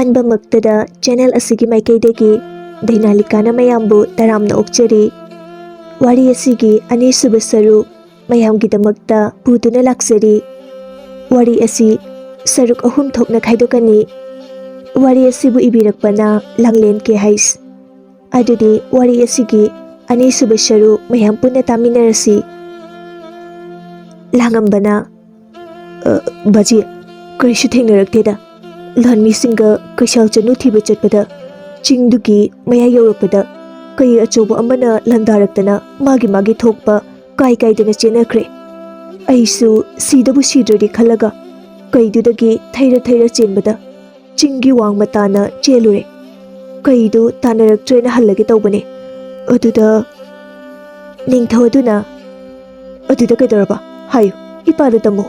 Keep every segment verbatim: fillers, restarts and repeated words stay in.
ꯑꯍꯥꯟꯕꯃꯛꯇꯗ channel ꯑꯁꯤꯒꯤ ꯃꯥꯏꯀꯩꯗꯒꯤ ꯗꯩꯅꯥꯂꯤꯀꯥꯅ ꯃꯌꯥꯝꯕꯨ ꯇꯔꯥꯝꯅ ꯑꯣꯛꯆꯔꯤ꯫ ꯋꯥꯔꯤ ꯑꯁꯤꯒꯤ ꯑꯅꯤꯁꯨꯕ ꯁꯔꯨꯛ ꯃꯌꯥꯝꯒꯤꯗꯃꯛꯇ ꯄꯨꯗꯨꯅ ꯂꯥꯛꯆꯔꯤ꯫ ꯋꯥꯔꯤ ꯑꯁꯤ ꯁꯔꯨꯛ ꯑꯍꯨꯝ ꯊꯣꯛꯅ ꯈꯥꯏꯗꯣꯛꯀꯅꯤ꯫ ꯋꯥꯔꯤ ꯑꯁꯤꯕꯨ ꯏꯕꯤꯔꯛꯄꯅ ꯂꯥꯡꯂꯦꯟ ꯀꯦ ꯍꯩꯁ꯫ ꯑꯗꯨꯗꯤ ꯋꯥꯔꯤ ꯑꯁꯤꯒꯤ ꯑꯅꯤꯁꯨꯕ ꯁꯔꯨꯛ ꯃꯌꯥꯝ ꯄꯨꯟꯅ ꯇꯥꯃꯤꯟꯅꯔꯁꯤ꯫ ꯂꯥꯡꯉꯝꯕꯅ, "ꯑ, ꯕꯥꯖꯤ, ꯀꯔꯤꯁꯨ ꯊꯦꯡꯅꯔꯛꯇꯦꯗ꯫ ꯂꯥꯟꯃꯤꯁꯤꯡꯒ ꯀꯩꯁꯥꯜ ꯆꯅꯨ ꯊꯤꯕ ꯆꯠꯄꯗ ꯆꯤꯡꯗꯨꯒꯤ ꯃꯌꯥꯏ ꯌꯧꯔꯛꯄꯗ ꯀꯩ ꯑꯆꯧꯕ ꯑꯃꯅ ꯂꯥꯟꯗꯥꯔꯛꯇꯅ ꯃꯥꯒꯤ ꯃꯥꯒꯤ ꯊꯣꯛꯄ ꯀꯥꯏ ꯀꯥꯏꯗꯅ ꯆꯦꯟꯅꯈ꯭ꯔꯦ꯫ ꯑꯩꯁꯨ ꯁꯤꯗꯕꯨ ꯁꯤꯗ꯭ꯔꯗꯤ ꯈꯜꯂꯒ ꯀꯩꯗꯨꯗꯒꯤ ꯊꯩꯔ ꯊꯩꯔ ꯆꯦꯟꯕꯗ ꯆꯤꯡꯒꯤ ꯋꯥꯡꯃ ꯇꯥꯅ ꯆꯦꯜꯂꯨꯔꯦ꯫ ꯀꯩꯗꯨ ꯇꯥꯟꯅꯔꯛꯇ꯭ꯔꯦꯅ ꯍꯜꯂꯒꯦ ꯇꯧꯕꯅꯦ꯫ ꯑꯗꯨꯗ ꯅꯤꯡꯊꯧ ꯑꯗꯨꯅ, "ꯑꯗꯨꯗ ꯀꯩꯗꯧꯔꯕ? ꯍꯥꯏꯌꯨ, ꯏꯄꯥꯗ ꯇꯝꯃꯨ꯫"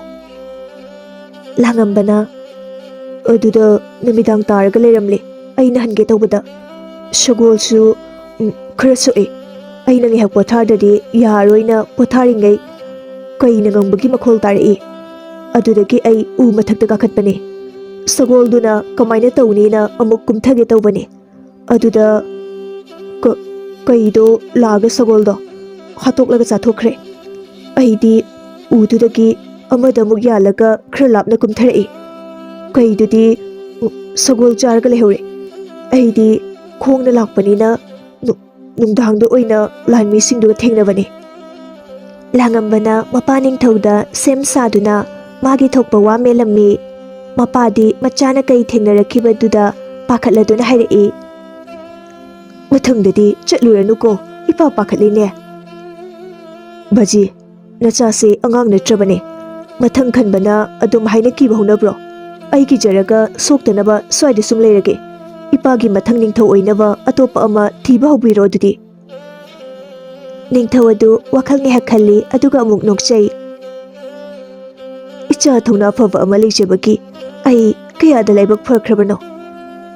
ꯂꯥꯡꯉꯝꯕꯅ, "ꯑꯗꯨꯗ ꯅꯨꯃꯤꯗꯥꯡ ꯇꯥꯔꯒ ꯂꯩꯔꯝꯂꯦ꯫ ꯑꯩꯅ ꯍꯟꯒꯦ ꯇꯧꯕꯗ ꯁꯒꯣꯜꯁꯨ, ꯎꯝ, ꯈꯔ ꯁꯣꯛꯑꯦ꯫ ꯑꯩꯅ ꯉꯥꯏꯍꯥꯛ ꯄꯣꯊꯥꯗ꯭ꯔꯗꯤ ꯌꯥꯔꯣꯏꯅ ꯄꯣꯊꯥꯔꯤꯉꯩ ꯀꯩꯅ ꯉꯪꯕꯒꯤ ꯃꯈꯣꯜ ꯇꯥꯔꯛꯏ꯫ ꯑꯗꯨꯗꯒꯤ ꯑꯩ ꯎ ꯃꯊꯛꯇ ꯀꯥꯈꯠꯄꯅꯦ꯫ ꯁꯒꯣꯜꯗꯨꯅ ꯀꯃꯥꯏꯅ ꯇꯧꯅꯤꯅ ꯑꯃꯨꯛ ꯀꯨꯝꯊꯒꯦ ꯇꯧꯕꯅꯦ꯫ ꯑꯗꯨꯗ ꯀ-, ꯀꯩꯗꯣ ꯂꯥꯛꯑꯒ ꯁꯒꯣꯜꯗꯣ ꯍꯥꯠꯇꯣꯛꯂꯒ ꯆꯥꯊꯣꯛꯈ꯭ꯔꯦ꯫ ꯑꯩꯗꯤ ꯎꯗꯨꯗꯒꯤ ꯑꯃꯗ ꯑꯃꯨꯛ ꯌꯥꯜꯂꯒ ꯈꯔ ꯂꯥꯞꯅ ꯀꯨꯝꯊꯔꯛꯏ꯫ ꯀꯩꯗꯨꯗꯤ, ꯎ, ꯁꯒꯣꯜ ꯆꯥꯔꯒ ꯂꯩꯍꯧꯔꯦ꯫ ꯑꯩꯗꯤ ꯈꯣꯡꯅ ꯂꯥꯛꯄꯅꯤꯅ ꯅꯨ-, ꯅꯨꯡꯗꯥꯡꯗ ꯑꯣꯏꯅ ꯂꯥꯟꯃꯤꯁꯤꯡꯗꯨꯒ ꯊꯦꯡꯅꯕꯅꯤ꯫" ꯂꯥꯡꯉꯝꯕꯅ ꯃꯄꯥ ꯅꯤꯡꯊꯧꯗ ꯁꯦꯝ ꯁꯥꯗꯨꯅ ꯃꯥꯒꯤ ꯊꯣꯛꯄ ꯋꯥ ꯃꯦꯜꯂꯝꯃꯤ꯫ ꯃꯄꯥꯗꯤ ꯃꯆꯥꯅ ꯀꯩ ꯊꯦꯡꯅꯔꯛꯈꯤꯕꯗꯨꯗ ꯄꯥꯈꯠꯂꯗꯨꯅ ꯍꯥꯏꯔꯛꯏ, "ꯃꯊꯪꯗꯗꯤ ꯆꯠꯂꯨꯔꯅꯨꯀꯣ, ꯏꯄꯥ ꯄꯥꯈꯠꯂꯤꯅꯦ꯫" "ꯕꯥꯖꯤ, ꯅꯆꯥꯁꯦ ꯑꯉꯥꯡ ꯅꯠꯇ꯭ꯔꯕꯅꯦ꯫ ꯃꯊꯪ ꯈꯟꯕꯅ ꯑꯗꯨꯝ ꯍꯥꯏꯅ ꯀꯤꯕ ꯍꯧꯅꯕ꯭ꯔꯣ? ꯑꯩ ꯀꯤꯖꯔꯒ ꯁꯣꯛꯇꯅꯕ ꯁ꯭ꯋꯥꯏꯗ ꯁꯨꯝ ꯂꯩꯔꯒꯦ꯫ ꯏꯄꯥꯒꯤ ꯃꯊꯪ ꯅꯤꯡꯊꯧ ꯑꯣꯏꯅꯕ ꯑꯇꯣꯞꯄ ꯑꯃ ꯊꯤꯕ ꯍꯧꯕꯤꯔꯣ ꯑꯗꯨꯗꯤ꯫" ꯅꯤꯡꯊꯧ ꯑꯗꯨ ꯋꯥꯈꯜ ꯉꯥꯏꯍꯥꯛ ꯈꯜꯂꯤ, ꯑꯗꯨꯒ ꯑꯃꯨꯛ ꯅꯣꯛꯆꯩ꯫ "ꯏꯆꯥ ꯊꯧꯅꯥ ꯐꯕ ꯑꯃ ꯂꯩꯖꯕꯒꯤ ꯑꯩ ꯀꯌꯥꯗ ꯂꯥꯏꯕꯛ ꯐꯈ꯭ꯔꯕꯅꯣ꯫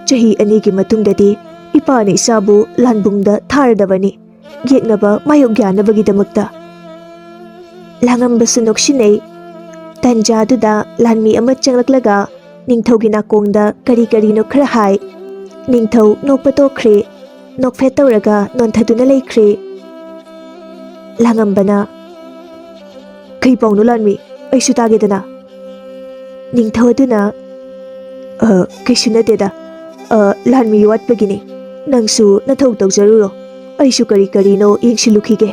ꯆꯍꯤ ꯑꯅꯤꯒꯤ ꯃꯇꯨꯡꯗꯗꯤ ꯏꯄꯥꯅ ꯏꯆꯥꯕꯨ ꯂꯥꯟꯕꯨꯡꯗ ꯊꯥꯔꯗꯕꯅꯤ, ꯌꯦꯛꯅꯕ ꯃꯥꯌꯣꯛ ꯌꯥꯅꯕꯒꯤꯗꯃꯛꯇ꯫" ꯂꯥꯡꯉꯝꯕꯁꯨ ꯅꯣꯛꯁꯤꯟꯅꯩ꯫ ꯇꯟꯖꯥꯗꯨꯗ ꯂꯥꯟꯃꯤ ꯑꯃ ꯆꯪꯂꯛꯂꯒ ꯅꯤꯡꯊꯧꯒꯤ ꯅꯥꯀꯣꯡꯗ ꯀꯔꯤ ꯀꯔꯤꯅꯣ ꯈꯔ ꯍꯥꯏ꯫ ꯅꯤꯡꯊꯧ ꯅꯣꯛꯄ ꯇꯣꯛꯈ꯭ꯔꯦ꯫ ꯅꯣꯛꯐꯦꯠ ꯇꯧꯔꯒ ꯅꯣꯟꯊꯗꯨꯅ ꯂꯩꯈ꯭ꯔꯦ꯫ ꯂꯥꯡꯉꯝꯕꯅ, "ꯀꯩ ꯄꯥꯎꯅꯣ ꯂꯥꯟꯃꯤ? ꯑꯩꯁꯨ ꯇꯥꯒꯦꯗꯅ꯫" ꯅꯤꯡꯊꯧ ꯑꯗꯨꯅ, "ꯑ, ꯀꯩꯁꯨ ꯅꯠꯇꯦꯗ꯫ ꯑ, ꯂꯥꯟꯃꯤ ꯋꯥꯠꯄꯒꯤꯅꯤ꯫ ꯅꯪꯁꯨ ꯅꯊꯧ ꯇꯧꯖꯔꯨꯔꯣ꯫ ꯑꯩꯁꯨ ꯀꯔꯤ ꯀꯔꯤꯅꯣ ꯌꯦꯡꯁꯤꯜꯂꯨꯈꯤꯒꯦ꯫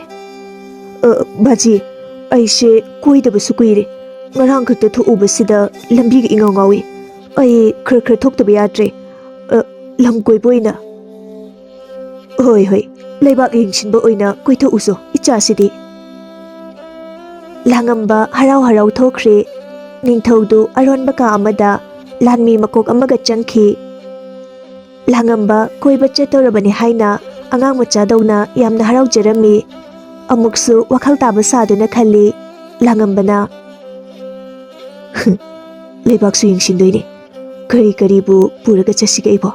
ꯑ, ꯕꯥꯖꯤ, ꯑꯩꯁꯦ ꯀꯣꯏꯗꯕꯁꯨ ꯀꯨꯏꯔꯦ꯫ ꯉꯔꯥꯡ ꯈꯛꯇ ꯊꯣꯛꯎꯕꯁꯤꯗ ꯂꯝꯕꯤꯒ ꯏꯉꯥꯎ ꯉꯥꯎꯏ꯫ ꯑꯩ ꯈꯔ ꯈꯔ ꯊꯣꯛꯇꯕ ꯌꯥꯗ꯭ꯔꯦ꯫ ꯑ, ꯂꯝ ꯀꯣꯏꯕ ꯑꯣꯏꯅ꯫" "ꯍꯣꯏ, ꯍꯣꯏ, ꯂꯩꯕꯥꯛ ꯌꯦꯡꯁꯤꯟꯕ ꯑꯣꯏꯅ ꯀꯣꯏꯊꯣꯛꯎꯁꯣ, ꯏꯆꯥꯁꯤꯗꯤ꯫" ꯂꯥꯡꯉꯝꯕ ꯍꯔꯥꯎ ꯍꯔꯥꯎ ꯊꯣꯛꯈ꯭ꯔꯦ꯫ ꯅꯤꯡꯊꯧꯗꯨ ꯑꯔꯣꯟꯕ ꯀꯥ ꯑꯃꯗ ꯂꯥꯟꯃꯤ ꯃꯀꯣꯛ ꯑꯃꯒ ꯆꯪꯈꯤ꯫ ꯂꯥꯡꯉꯝꯕ ꯀꯣꯏꯕ ꯆꯠꯇꯧꯔꯕꯅꯤ ꯍꯥꯏꯅ ꯑꯉꯥꯡ ꯃꯆꯥꯗꯧꯅ ꯌꯥꯝꯅ ꯍꯔꯥꯎꯖꯔꯝꯃꯤ꯫ ꯑꯃꯨꯛꯁꯨ ꯋꯥꯈꯜ ꯇꯥꯕ ꯁꯥꯗꯨꯅ ꯈꯜꯂꯤ꯫ ꯂꯥꯡꯉꯝꯕꯅ, "ꯂꯩꯕꯥꯛꯁꯨ ꯌꯦꯡꯁꯤꯟꯗꯣꯏꯅꯤ꯫ ꯀꯔꯤ ꯀꯔꯤꯕꯨ ꯄꯨꯔꯒ ꯆꯠꯁꯤꯒꯦ ꯑꯩꯕꯣ?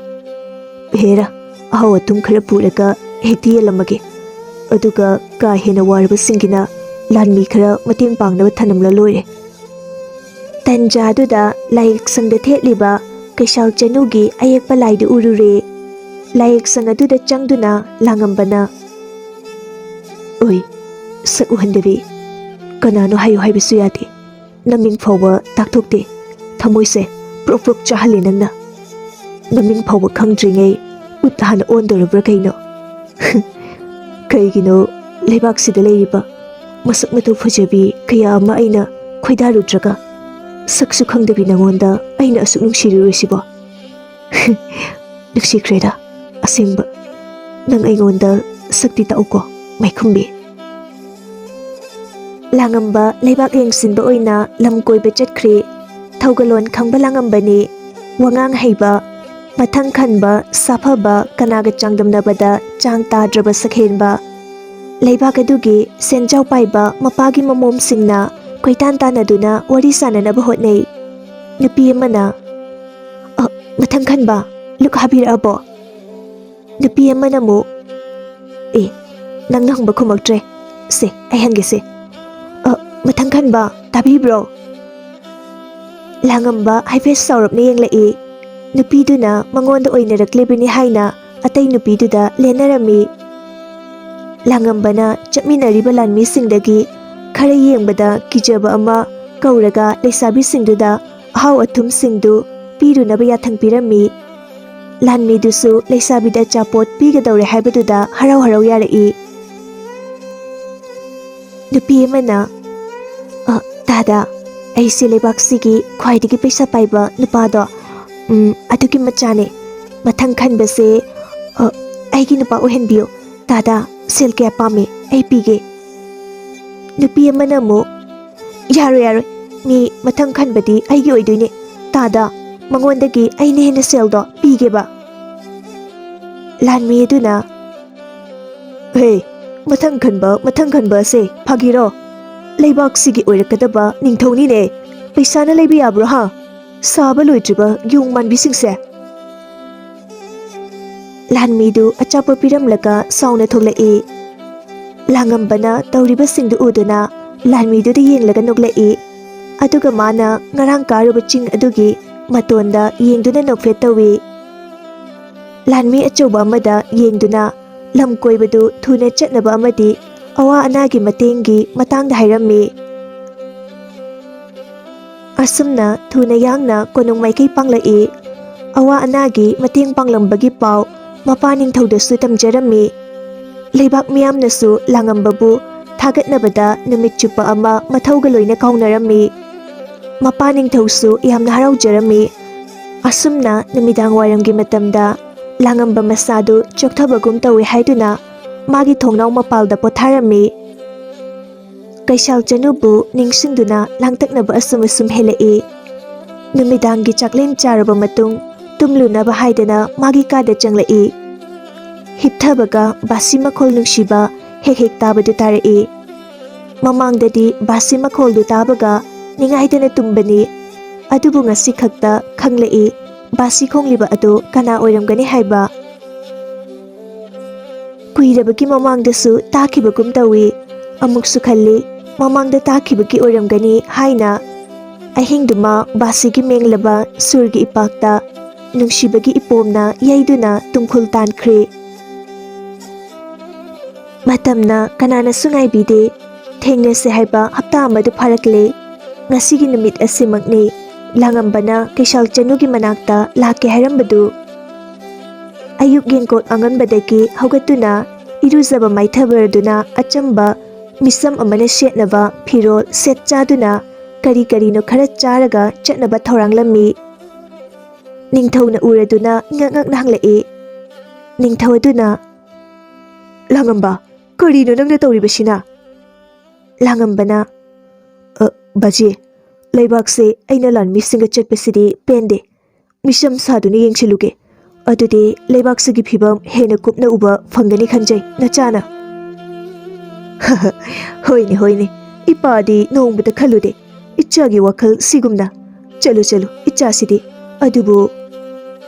ꯍꯦꯔꯥ, ꯑꯍꯥꯎ ꯑꯊꯨꯝ ꯈꯔ ꯄꯨꯔꯒ ꯍꯦꯛꯇ ꯌꯦꯜꯂꯝꯃꯒꯦ꯫ ꯑꯗꯨꯒ ꯀꯥ ꯍꯦꯟꯅ ꯋꯥꯔꯕꯁꯤꯡꯒꯤꯅ ꯂꯥꯟꯃꯤ ꯈꯔ ꯃꯇꯦꯡ ꯄꯥꯡꯅꯕ ꯊꯅꯝꯂ ꯂꯣꯏꯔꯦ꯫" ꯇꯟꯖꯥꯗꯨꯗ ꯂꯥꯏꯌꯦꯛꯁꯪꯗ ꯊꯦꯠꯂꯤꯕ ꯀꯩꯁꯥꯜ ꯆꯅꯨꯒꯤ ꯑꯌꯦꯛꯄ ꯂꯥꯏꯗꯨ ꯎꯔꯨꯔꯦ꯫ ꯂꯥꯏꯌꯦꯛꯁꯪ ꯑꯗꯨꯗ ꯆꯪꯗꯨꯅ ꯂꯥꯡꯉꯝꯕꯅ, "ꯑꯣꯏ, ꯁꯛ ꯎꯍꯟꯗꯕꯤ꯫ ꯀꯅꯥꯅꯣ ꯍꯥꯏꯌꯨ ꯍꯥꯏꯕꯁꯨ ꯌꯥꯗꯦ꯫ ꯅꯃꯤꯡ ꯐꯥꯎꯕ ꯇꯥꯛꯊꯣꯛꯇꯦ꯫ ꯊꯃꯣꯏꯁꯦ ꯄ꯭ꯔꯣꯛ ꯄ꯭ꯔꯣꯛ ꯆꯥꯍꯜꯂꯦ ꯅꯪꯅ꯫ ꯅꯃꯤꯡ ꯐꯥꯎꯕ ꯈꯪꯗ꯭ꯔꯤꯉꯩ ꯎꯠ ꯍꯥꯟꯅ ꯑꯣꯟꯗꯣꯔꯕ꯭ꯔꯥ ꯀꯩꯅꯣ?" "ꯀꯩꯒꯤꯅꯣ ꯂꯩꯕꯥꯛꯁꯤꯗ ꯂꯩꯔꯤꯕ ꯃꯁꯛ ꯃꯇꯧ ꯐꯖꯕꯤ ꯀꯌꯥ ꯑꯃ ꯑꯩꯅ ꯈꯣꯏꯗꯥꯔꯨꯗ꯭ꯔꯒ, ꯁꯛꯁꯨ ꯈꯪꯗꯕꯤ ꯅꯉꯣꯟꯗ ꯑꯩꯅ ꯑꯁꯨꯛ ꯅꯨꯡꯁꯤꯔꯨꯔꯤꯁꯤꯕꯣ?" "ꯅꯨꯡꯁꯤꯈ꯭ꯔꯦꯗ, ꯑꯁꯦꯡꯕ꯫ ꯅꯪ ꯑꯩꯉꯣꯟꯗ ꯁꯛꯇꯤ ꯇꯥꯛꯎꯀꯣ, ꯃꯥꯏꯈꯨꯝꯕꯤ꯫" ꯂꯥꯡꯉꯝꯕ ꯂꯩꯕꯥꯛ ꯌꯦꯡꯁꯤꯟꯕ ꯑꯣꯏꯅ ꯂꯝ ꯀꯣꯏꯕ ꯆꯠꯈ꯭ꯔꯦ꯫ ꯊꯧꯒꯜꯂꯣꯟ ꯈꯪꯕ ꯂꯥꯡꯉꯝꯕꯅꯤ꯫ ꯋꯥꯉꯥꯡ ꯍꯩꯕ, ꯃꯊꯪ ꯈꯟꯕ, ꯁꯥꯐꯕ, ꯀꯅꯥꯒ ꯆꯥꯡꯗꯝꯅꯕꯗ ꯆꯥꯡ ꯇꯥꯗ꯭ꯔꯕ ꯁꯛꯍꯦꯟꯕ꯫ ꯂꯩꯕꯥꯛ ꯑꯗꯨꯒꯤ ꯁꯦꯟꯖꯥꯎ ꯄꯥꯏꯕ ꯃꯄꯥꯒꯤ ꯃꯃꯣꯝꯁꯤꯡꯅ ꯀꯣꯏꯇꯥꯟ ꯇꯥꯟꯅꯗꯨꯅ ꯋꯥꯔꯤ ꯁꯥꯟꯅꯅꯕ ꯍꯣꯠꯅꯩ꯫ ꯅꯨꯄꯤ ꯑꯃꯅ, "ꯑ, ꯃꯊꯪ ꯈꯟꯕ, ꯂꯨꯛ ꯍꯥꯕꯤꯔꯛꯑꯕꯣ?" ꯅꯨꯄꯤ ꯑꯃꯅ ꯑꯃꯨꯛ, "ꯑꯦ, ꯅꯪꯅ ꯍꯪꯕ ꯈꯨꯝꯃꯛꯇ꯭ꯔꯦ꯫ ꯁꯦ, ꯑꯩ ꯍꯪꯒꯦꯁꯦ꯫ ꯑ, ꯃꯊꯪ ꯈꯟꯕ, ꯇꯥꯕꯤꯕ꯭ꯔꯣ?" ꯂꯥꯡꯉꯝꯕ ꯍꯥꯏꯐꯦꯠ ꯁꯥꯎꯔꯞꯅ ꯌꯦꯡꯂꯛꯏ꯫ ꯅꯨꯄꯤꯗꯨꯅ ꯃꯉꯣꯟꯗ ꯑꯣꯏꯅꯔꯛꯂꯤꯕꯅꯤ ꯍꯥꯏꯅ ꯑꯇꯩ ꯅꯨꯄꯤꯗꯨꯗ ꯂꯦꯟꯅꯔꯝꯃꯤ꯫ ꯂꯥꯡꯉꯝꯕꯅ ꯆꯠꯃꯤꯟꯅꯔꯤꯕ ꯂꯥꯟꯃꯤꯁꯤꯡꯗꯒꯤ ꯈꯔ ꯌꯦꯡꯕꯗ ꯀꯤꯖꯕ ꯑꯃ ꯀꯧꯔꯒ ꯂꯩꯁꯥꯕꯤꯁꯤꯡꯗꯨꯗ ꯑꯍꯥꯎ ꯑꯊꯨꯝꯁꯤꯡꯗꯨ ꯄꯤꯔꯨꯅꯕ ꯌꯥꯊꯪ ꯄꯤꯔꯝꯃꯤ꯫ ꯂꯥꯟꯃꯤꯗꯨꯁꯨ ꯂꯩꯁꯥꯕꯤꯗ ꯑꯆꯥꯄꯣꯠ ꯄꯤꯒꯗꯧꯔꯦ ꯍꯥꯏꯕꯗꯨꯗ ꯍꯔꯥꯎ ꯍꯔꯥꯎ ꯌꯥꯔꯛꯏ꯫ ꯅꯨꯄꯤ ꯑꯃꯅ, "ꯑ, ꯇꯥꯗ, ꯑꯩꯁꯦ ꯂꯩꯕꯥꯛꯁꯤꯒꯤ ꯈ꯭ꯋꯥꯏꯗꯒꯤ ꯄꯩꯁꯥ ꯄꯥꯏꯕ ꯅꯨꯄꯥꯗꯣ, ꯎꯝ, ꯑꯗꯨꯒꯤ ꯃꯆꯥꯅꯦ꯫ ꯃꯊꯪ ꯈꯟꯕꯁꯦ, ꯑ, ꯑꯩꯒꯤ ꯅꯨꯄꯥ ꯑꯣꯏꯍꯟꯕꯤꯌꯨ꯫ ꯇꯥꯗ, ꯁꯦꯜ ꯀꯌꯥ ꯄꯥꯝꯃꯤ? ꯑꯩ ꯄꯤꯒꯦ꯫" ꯅꯨꯄꯤ ꯑꯃꯅ ꯑꯃꯨꯛ, "ꯌꯥꯔꯣꯏ, ꯌꯥꯔꯣꯏ꯫ ꯃꯤ ꯃꯊꯪ ꯈꯟꯕꯗꯤ ꯑꯩꯒꯤ ꯑꯣꯏꯗꯣꯏꯅꯦ꯫ ꯇꯥꯗ, ꯃꯉꯣꯟꯗꯒꯤ ꯑꯩꯅ ꯍꯦꯟꯅ ꯁꯦꯜꯗꯣ ꯄꯤꯒꯦꯕ꯫" ꯂꯥꯟꯃꯤ ꯑꯗꯨꯅ, "ꯍꯦ, ꯃꯊꯪ ꯈꯟꯕ, ꯃꯊꯪ ꯈꯟꯕ ꯑꯁꯦ ꯐꯥꯒꯤꯔꯣ? ꯂꯩꯕꯥꯛꯁꯤꯒꯤ ꯑꯣꯏꯔꯛꯀꯗꯕ ꯅꯤꯡꯊꯧꯅꯤꯅꯦ꯫ ꯄꯩꯁꯥꯅ ꯂꯩꯕ ꯌꯥꯕ꯭ꯔꯣ, ꯍꯥ? ꯁꯥꯕ ꯂꯣꯏꯗ꯭ꯔꯤꯕ ꯌꯣꯡ ꯃꯥꯟꯕꯤꯁꯤꯡꯁꯦ꯫" ꯂꯥꯟꯃꯤꯗꯨ ꯑꯆꯥꯄꯣꯠ ꯄꯤꯔꯝꯂꯒ ꯁꯥꯎꯅ ꯊꯣꯛꯂꯛꯏ꯫ ꯂꯥꯡꯉꯝꯕꯅ ꯇꯧꯔꯤꯕꯁꯤꯡꯗꯨ ꯎꯗꯨꯅ ꯂꯥꯟꯃꯤꯗꯨꯗ ꯌꯦꯡꯂꯒ ꯅꯣꯛꯂꯛꯏ꯫ ꯑꯗꯨꯒ ꯃꯥꯅ ꯉꯔꯥꯡ ꯀꯥꯔꯨꯕ ꯆꯤꯡ ꯑꯗꯨꯒꯤ ꯃꯇꯣꯟꯗ ꯌꯦꯡꯗꯨꯅ ꯅꯣꯛꯐꯦꯠ ꯇꯧꯏ꯫ ꯂꯥꯟꯃꯤ ꯑꯆꯧꯕ ꯑꯃꯗ ꯌꯦꯡꯗꯨꯅ ꯂꯝ ꯀꯣꯏꯕꯗꯨ ꯊꯨꯅ ꯆꯠꯅꯕ ꯑꯃꯗꯤ ꯑꯋꯥ ꯑꯅꯥꯒꯤ ꯃꯇꯦꯡꯒꯤ ꯃꯇꯥꯡꯗ ꯍꯥꯏꯔꯝꯃꯤ꯫ ꯑꯁꯨꯝꯅ ꯊꯨꯅ ꯌꯥꯡꯅ ꯀꯣꯅꯨꯡ ꯃꯥꯏꯀꯩ ꯄꯥꯡꯂꯛꯏ꯫ ꯑꯋꯥ ꯑꯅꯥꯒꯤ ꯃꯇꯦꯡ ꯄꯥꯡꯂꯝꯕꯒꯤ ꯄꯥꯎ ꯃꯄꯥ ꯅꯤꯡꯊꯧꯗꯁꯨ ꯇꯝꯖꯔꯝꯃꯤ꯫ ꯂꯩꯕꯥꯛ ꯃꯤꯌꯥꯝꯅꯁꯨ ꯂꯥꯡꯉꯝꯕꯕꯨ ꯊꯥꯒꯠꯅꯕꯗ ꯅꯨꯃꯤꯠ ꯆꯨꯞꯄ ꯑꯃ ꯃꯊꯧꯒ ꯂꯣꯏꯅ ꯀꯥꯎꯅꯔꯝꯃꯤ꯫ ꯃꯄꯥ ꯅꯤꯡꯊꯧꯁꯨ ꯌꯥꯝꯅ ꯍꯔꯥꯎꯖꯔꯝꯃꯤ꯫ ꯑꯁꯨꯝꯅ ꯅꯨꯃꯤꯗꯥꯡ ꯋꯥꯏꯔꯝꯒꯤ ꯃꯇꯝꯗ ꯂꯥꯡꯉꯝꯕ ꯃꯁꯥꯗꯨ ꯆꯣꯛꯊꯕꯒꯨꯝ ꯇꯧꯏ ꯍꯥꯏꯗꯨꯅ ꯃꯥꯒꯤ ꯊꯣꯡꯅꯥꯎ ꯃꯄꯥꯜꯗ ꯄꯣꯊꯥꯔꯝꯃꯤ꯫ ꯀꯩꯁꯥꯜ ꯆꯅꯨꯕꯨ ꯅꯤꯡꯁꯤꯡꯗꯨꯅ ꯂꯥꯡꯇꯛꯅꯕ ꯑꯁꯨꯝ ꯑꯁꯨꯝ ꯍꯦꯜꯂꯛꯏ꯫ ꯅꯨꯃꯤꯗꯥꯡꯒꯤ ꯆꯥꯛꯂꯦꯟ ꯆꯥꯔꯕ ꯃꯇꯨꯡ ꯇꯨꯝꯂꯨꯅꯕ ꯍꯥꯏꯗꯅ ꯃꯥꯒꯤ ꯀꯥꯗ ꯆꯪꯂꯛꯏ꯫ ꯍꯤꯞꯊꯕꯒ ꯕꯥꯁꯤ ꯃꯈꯣꯜ ꯅꯨꯡꯁꯤꯕ ꯍꯦꯛ ꯍꯦꯛ ꯇꯥꯕꯗꯨ ꯇꯥꯔꯛꯏ꯫ ꯃꯃꯥꯡꯗꯗꯤ ꯕꯥꯁꯤ ꯃꯈꯣꯜꯗꯨ ꯇꯥꯕꯒ ꯅꯤꯡꯉꯥꯏꯗꯅ ꯇꯨꯝꯕꯅꯤ꯫ ꯑꯗꯨꯕꯨ ꯉꯁꯤ ꯈꯛꯇ ꯈꯪꯂꯛꯏ ꯕꯥꯁꯤ ꯈꯣꯡꯂꯤꯕ ꯑꯗꯨ ꯀꯅꯥ ꯑꯣꯏꯔꯝꯒꯅꯤ ꯍꯥꯏꯕ꯫ ꯀꯨꯏꯔꯕꯒꯤ ꯃꯃꯥꯡꯗꯁꯨ ꯇꯥꯈꯤꯕꯒꯨꯝ ꯇꯧꯏ꯫ ꯑꯃꯨꯛꯁꯨ ꯈꯜꯂꯤ, ꯃꯃꯥꯡꯗ ꯇꯥꯈꯤꯕꯒꯤ ꯑꯣꯏꯔꯝꯒꯅꯤ ꯍꯥꯏꯅ꯫ ꯑꯍꯤꯡꯗꯨꯃ ꯕꯥꯁꯤꯒꯤ ꯃꯦꯡꯂꯕ ꯁꯨꯔꯒꯤ ꯏꯄꯥꯛꯇ ꯅꯨꯡꯁꯤꯕꯒꯤ ꯏꯄꯣꯝꯅ ꯌꯩꯗꯨꯅ ꯇꯨꯝꯈꯨꯜ ꯇꯥꯟꯈ꯭ꯔꯦ꯫ ꯃꯇꯝꯅ ꯀꯅꯥꯅꯁꯨ ꯉꯥꯏꯕꯤꯗꯦ꯫ ꯊꯦꯡꯅꯁꯦ ꯍꯥꯏꯕ ꯍꯞꯇꯥ ꯑꯃꯗꯨ ꯐꯥꯔꯛꯂꯦ꯫ ꯉꯁꯤꯒꯤ ꯅꯨꯃꯤꯠ ꯑꯁꯤꯃꯛꯅꯤ ꯂꯥꯡꯉꯝꯕꯅ ꯀꯩꯁꯥꯜ ꯆꯅꯨꯒꯤ ꯃꯅꯥꯛꯇ ꯂꯥꯛꯀꯦ ꯍꯥꯏꯔꯝꯕꯗꯨ꯫ ꯑꯌꯨꯛ ꯌꯦꯡꯀꯣꯛ ꯑꯉꯟꯕꯗꯒꯤ ꯍꯧꯒꯠꯇꯨꯅ ꯏꯔꯨꯖꯕ ꯃꯥꯏꯊꯕꯔꯗꯨꯅ ꯑꯆꯝꯕ ꯃꯤꯁꯝ ꯑꯃꯅ ꯁꯦꯠꯅꯕ ꯐꯤꯔꯣꯜ ꯁꯦꯠ ꯆꯥꯗꯨꯅ ꯀꯔꯤ ꯀꯔꯤꯅꯣ ꯈꯔ ꯆꯥꯔꯒ ꯆꯠꯅꯕ ꯊꯧꯔꯥꯡꯂꯝꯃꯤ꯫ ꯅꯤꯡꯊꯧꯅ ꯎꯔꯗꯨꯅ ꯉꯛ ꯉꯛꯅ ꯍꯪꯂꯛꯏ꯫ ꯅꯤꯡꯊꯧ ꯑꯗꯨꯅ, "ꯂꯥꯡꯉꯝꯕ, ꯀꯔꯤꯅꯣ ꯅꯪꯅ ꯇꯧꯔꯤꯕꯁꯤꯅ?" ꯂꯥꯡꯉꯝꯕꯅ, "ꯑ, ꯕꯥꯖꯤ, ꯂꯩꯕꯥꯛꯁꯦ ꯑꯩꯅ ꯂꯥꯟꯃꯤꯁꯤꯡꯒ ꯆꯠꯄꯁꯤꯗꯤ ꯄꯦꯟꯗꯦ꯫ ꯃꯤꯁꯝ ꯁꯥꯗꯨꯅ ꯌꯦꯡꯁꯤꯜꯂꯨꯒꯦ꯫ ꯑꯗꯨꯗꯤ ꯂꯩꯕꯥꯛꯁꯤꯒꯤ ꯐꯤꯕꯝ ꯍꯦꯟꯅ ꯀꯨꯞꯅ ꯎꯕ ꯐꯪꯒꯅꯤ ꯈꯟꯖꯩ, ꯅꯆꯥꯅ꯫" "ꯍꯣꯏꯅꯦ, ꯍꯣꯏꯅꯦ꯫ ꯏꯄꯥꯗꯤ ꯅꯣꯡꯃꯇ ꯈꯜꯂꯨꯗꯦ ꯏꯆꯥꯒꯤ ꯋꯥꯈꯜ ꯁꯤꯒꯨꯝꯅ꯫ ꯆꯠꯂꯨ, ꯆꯠꯂꯨ, ꯏꯆꯥꯁꯤꯗꯤ꯫ ꯑꯗꯨꯕꯨ꯫"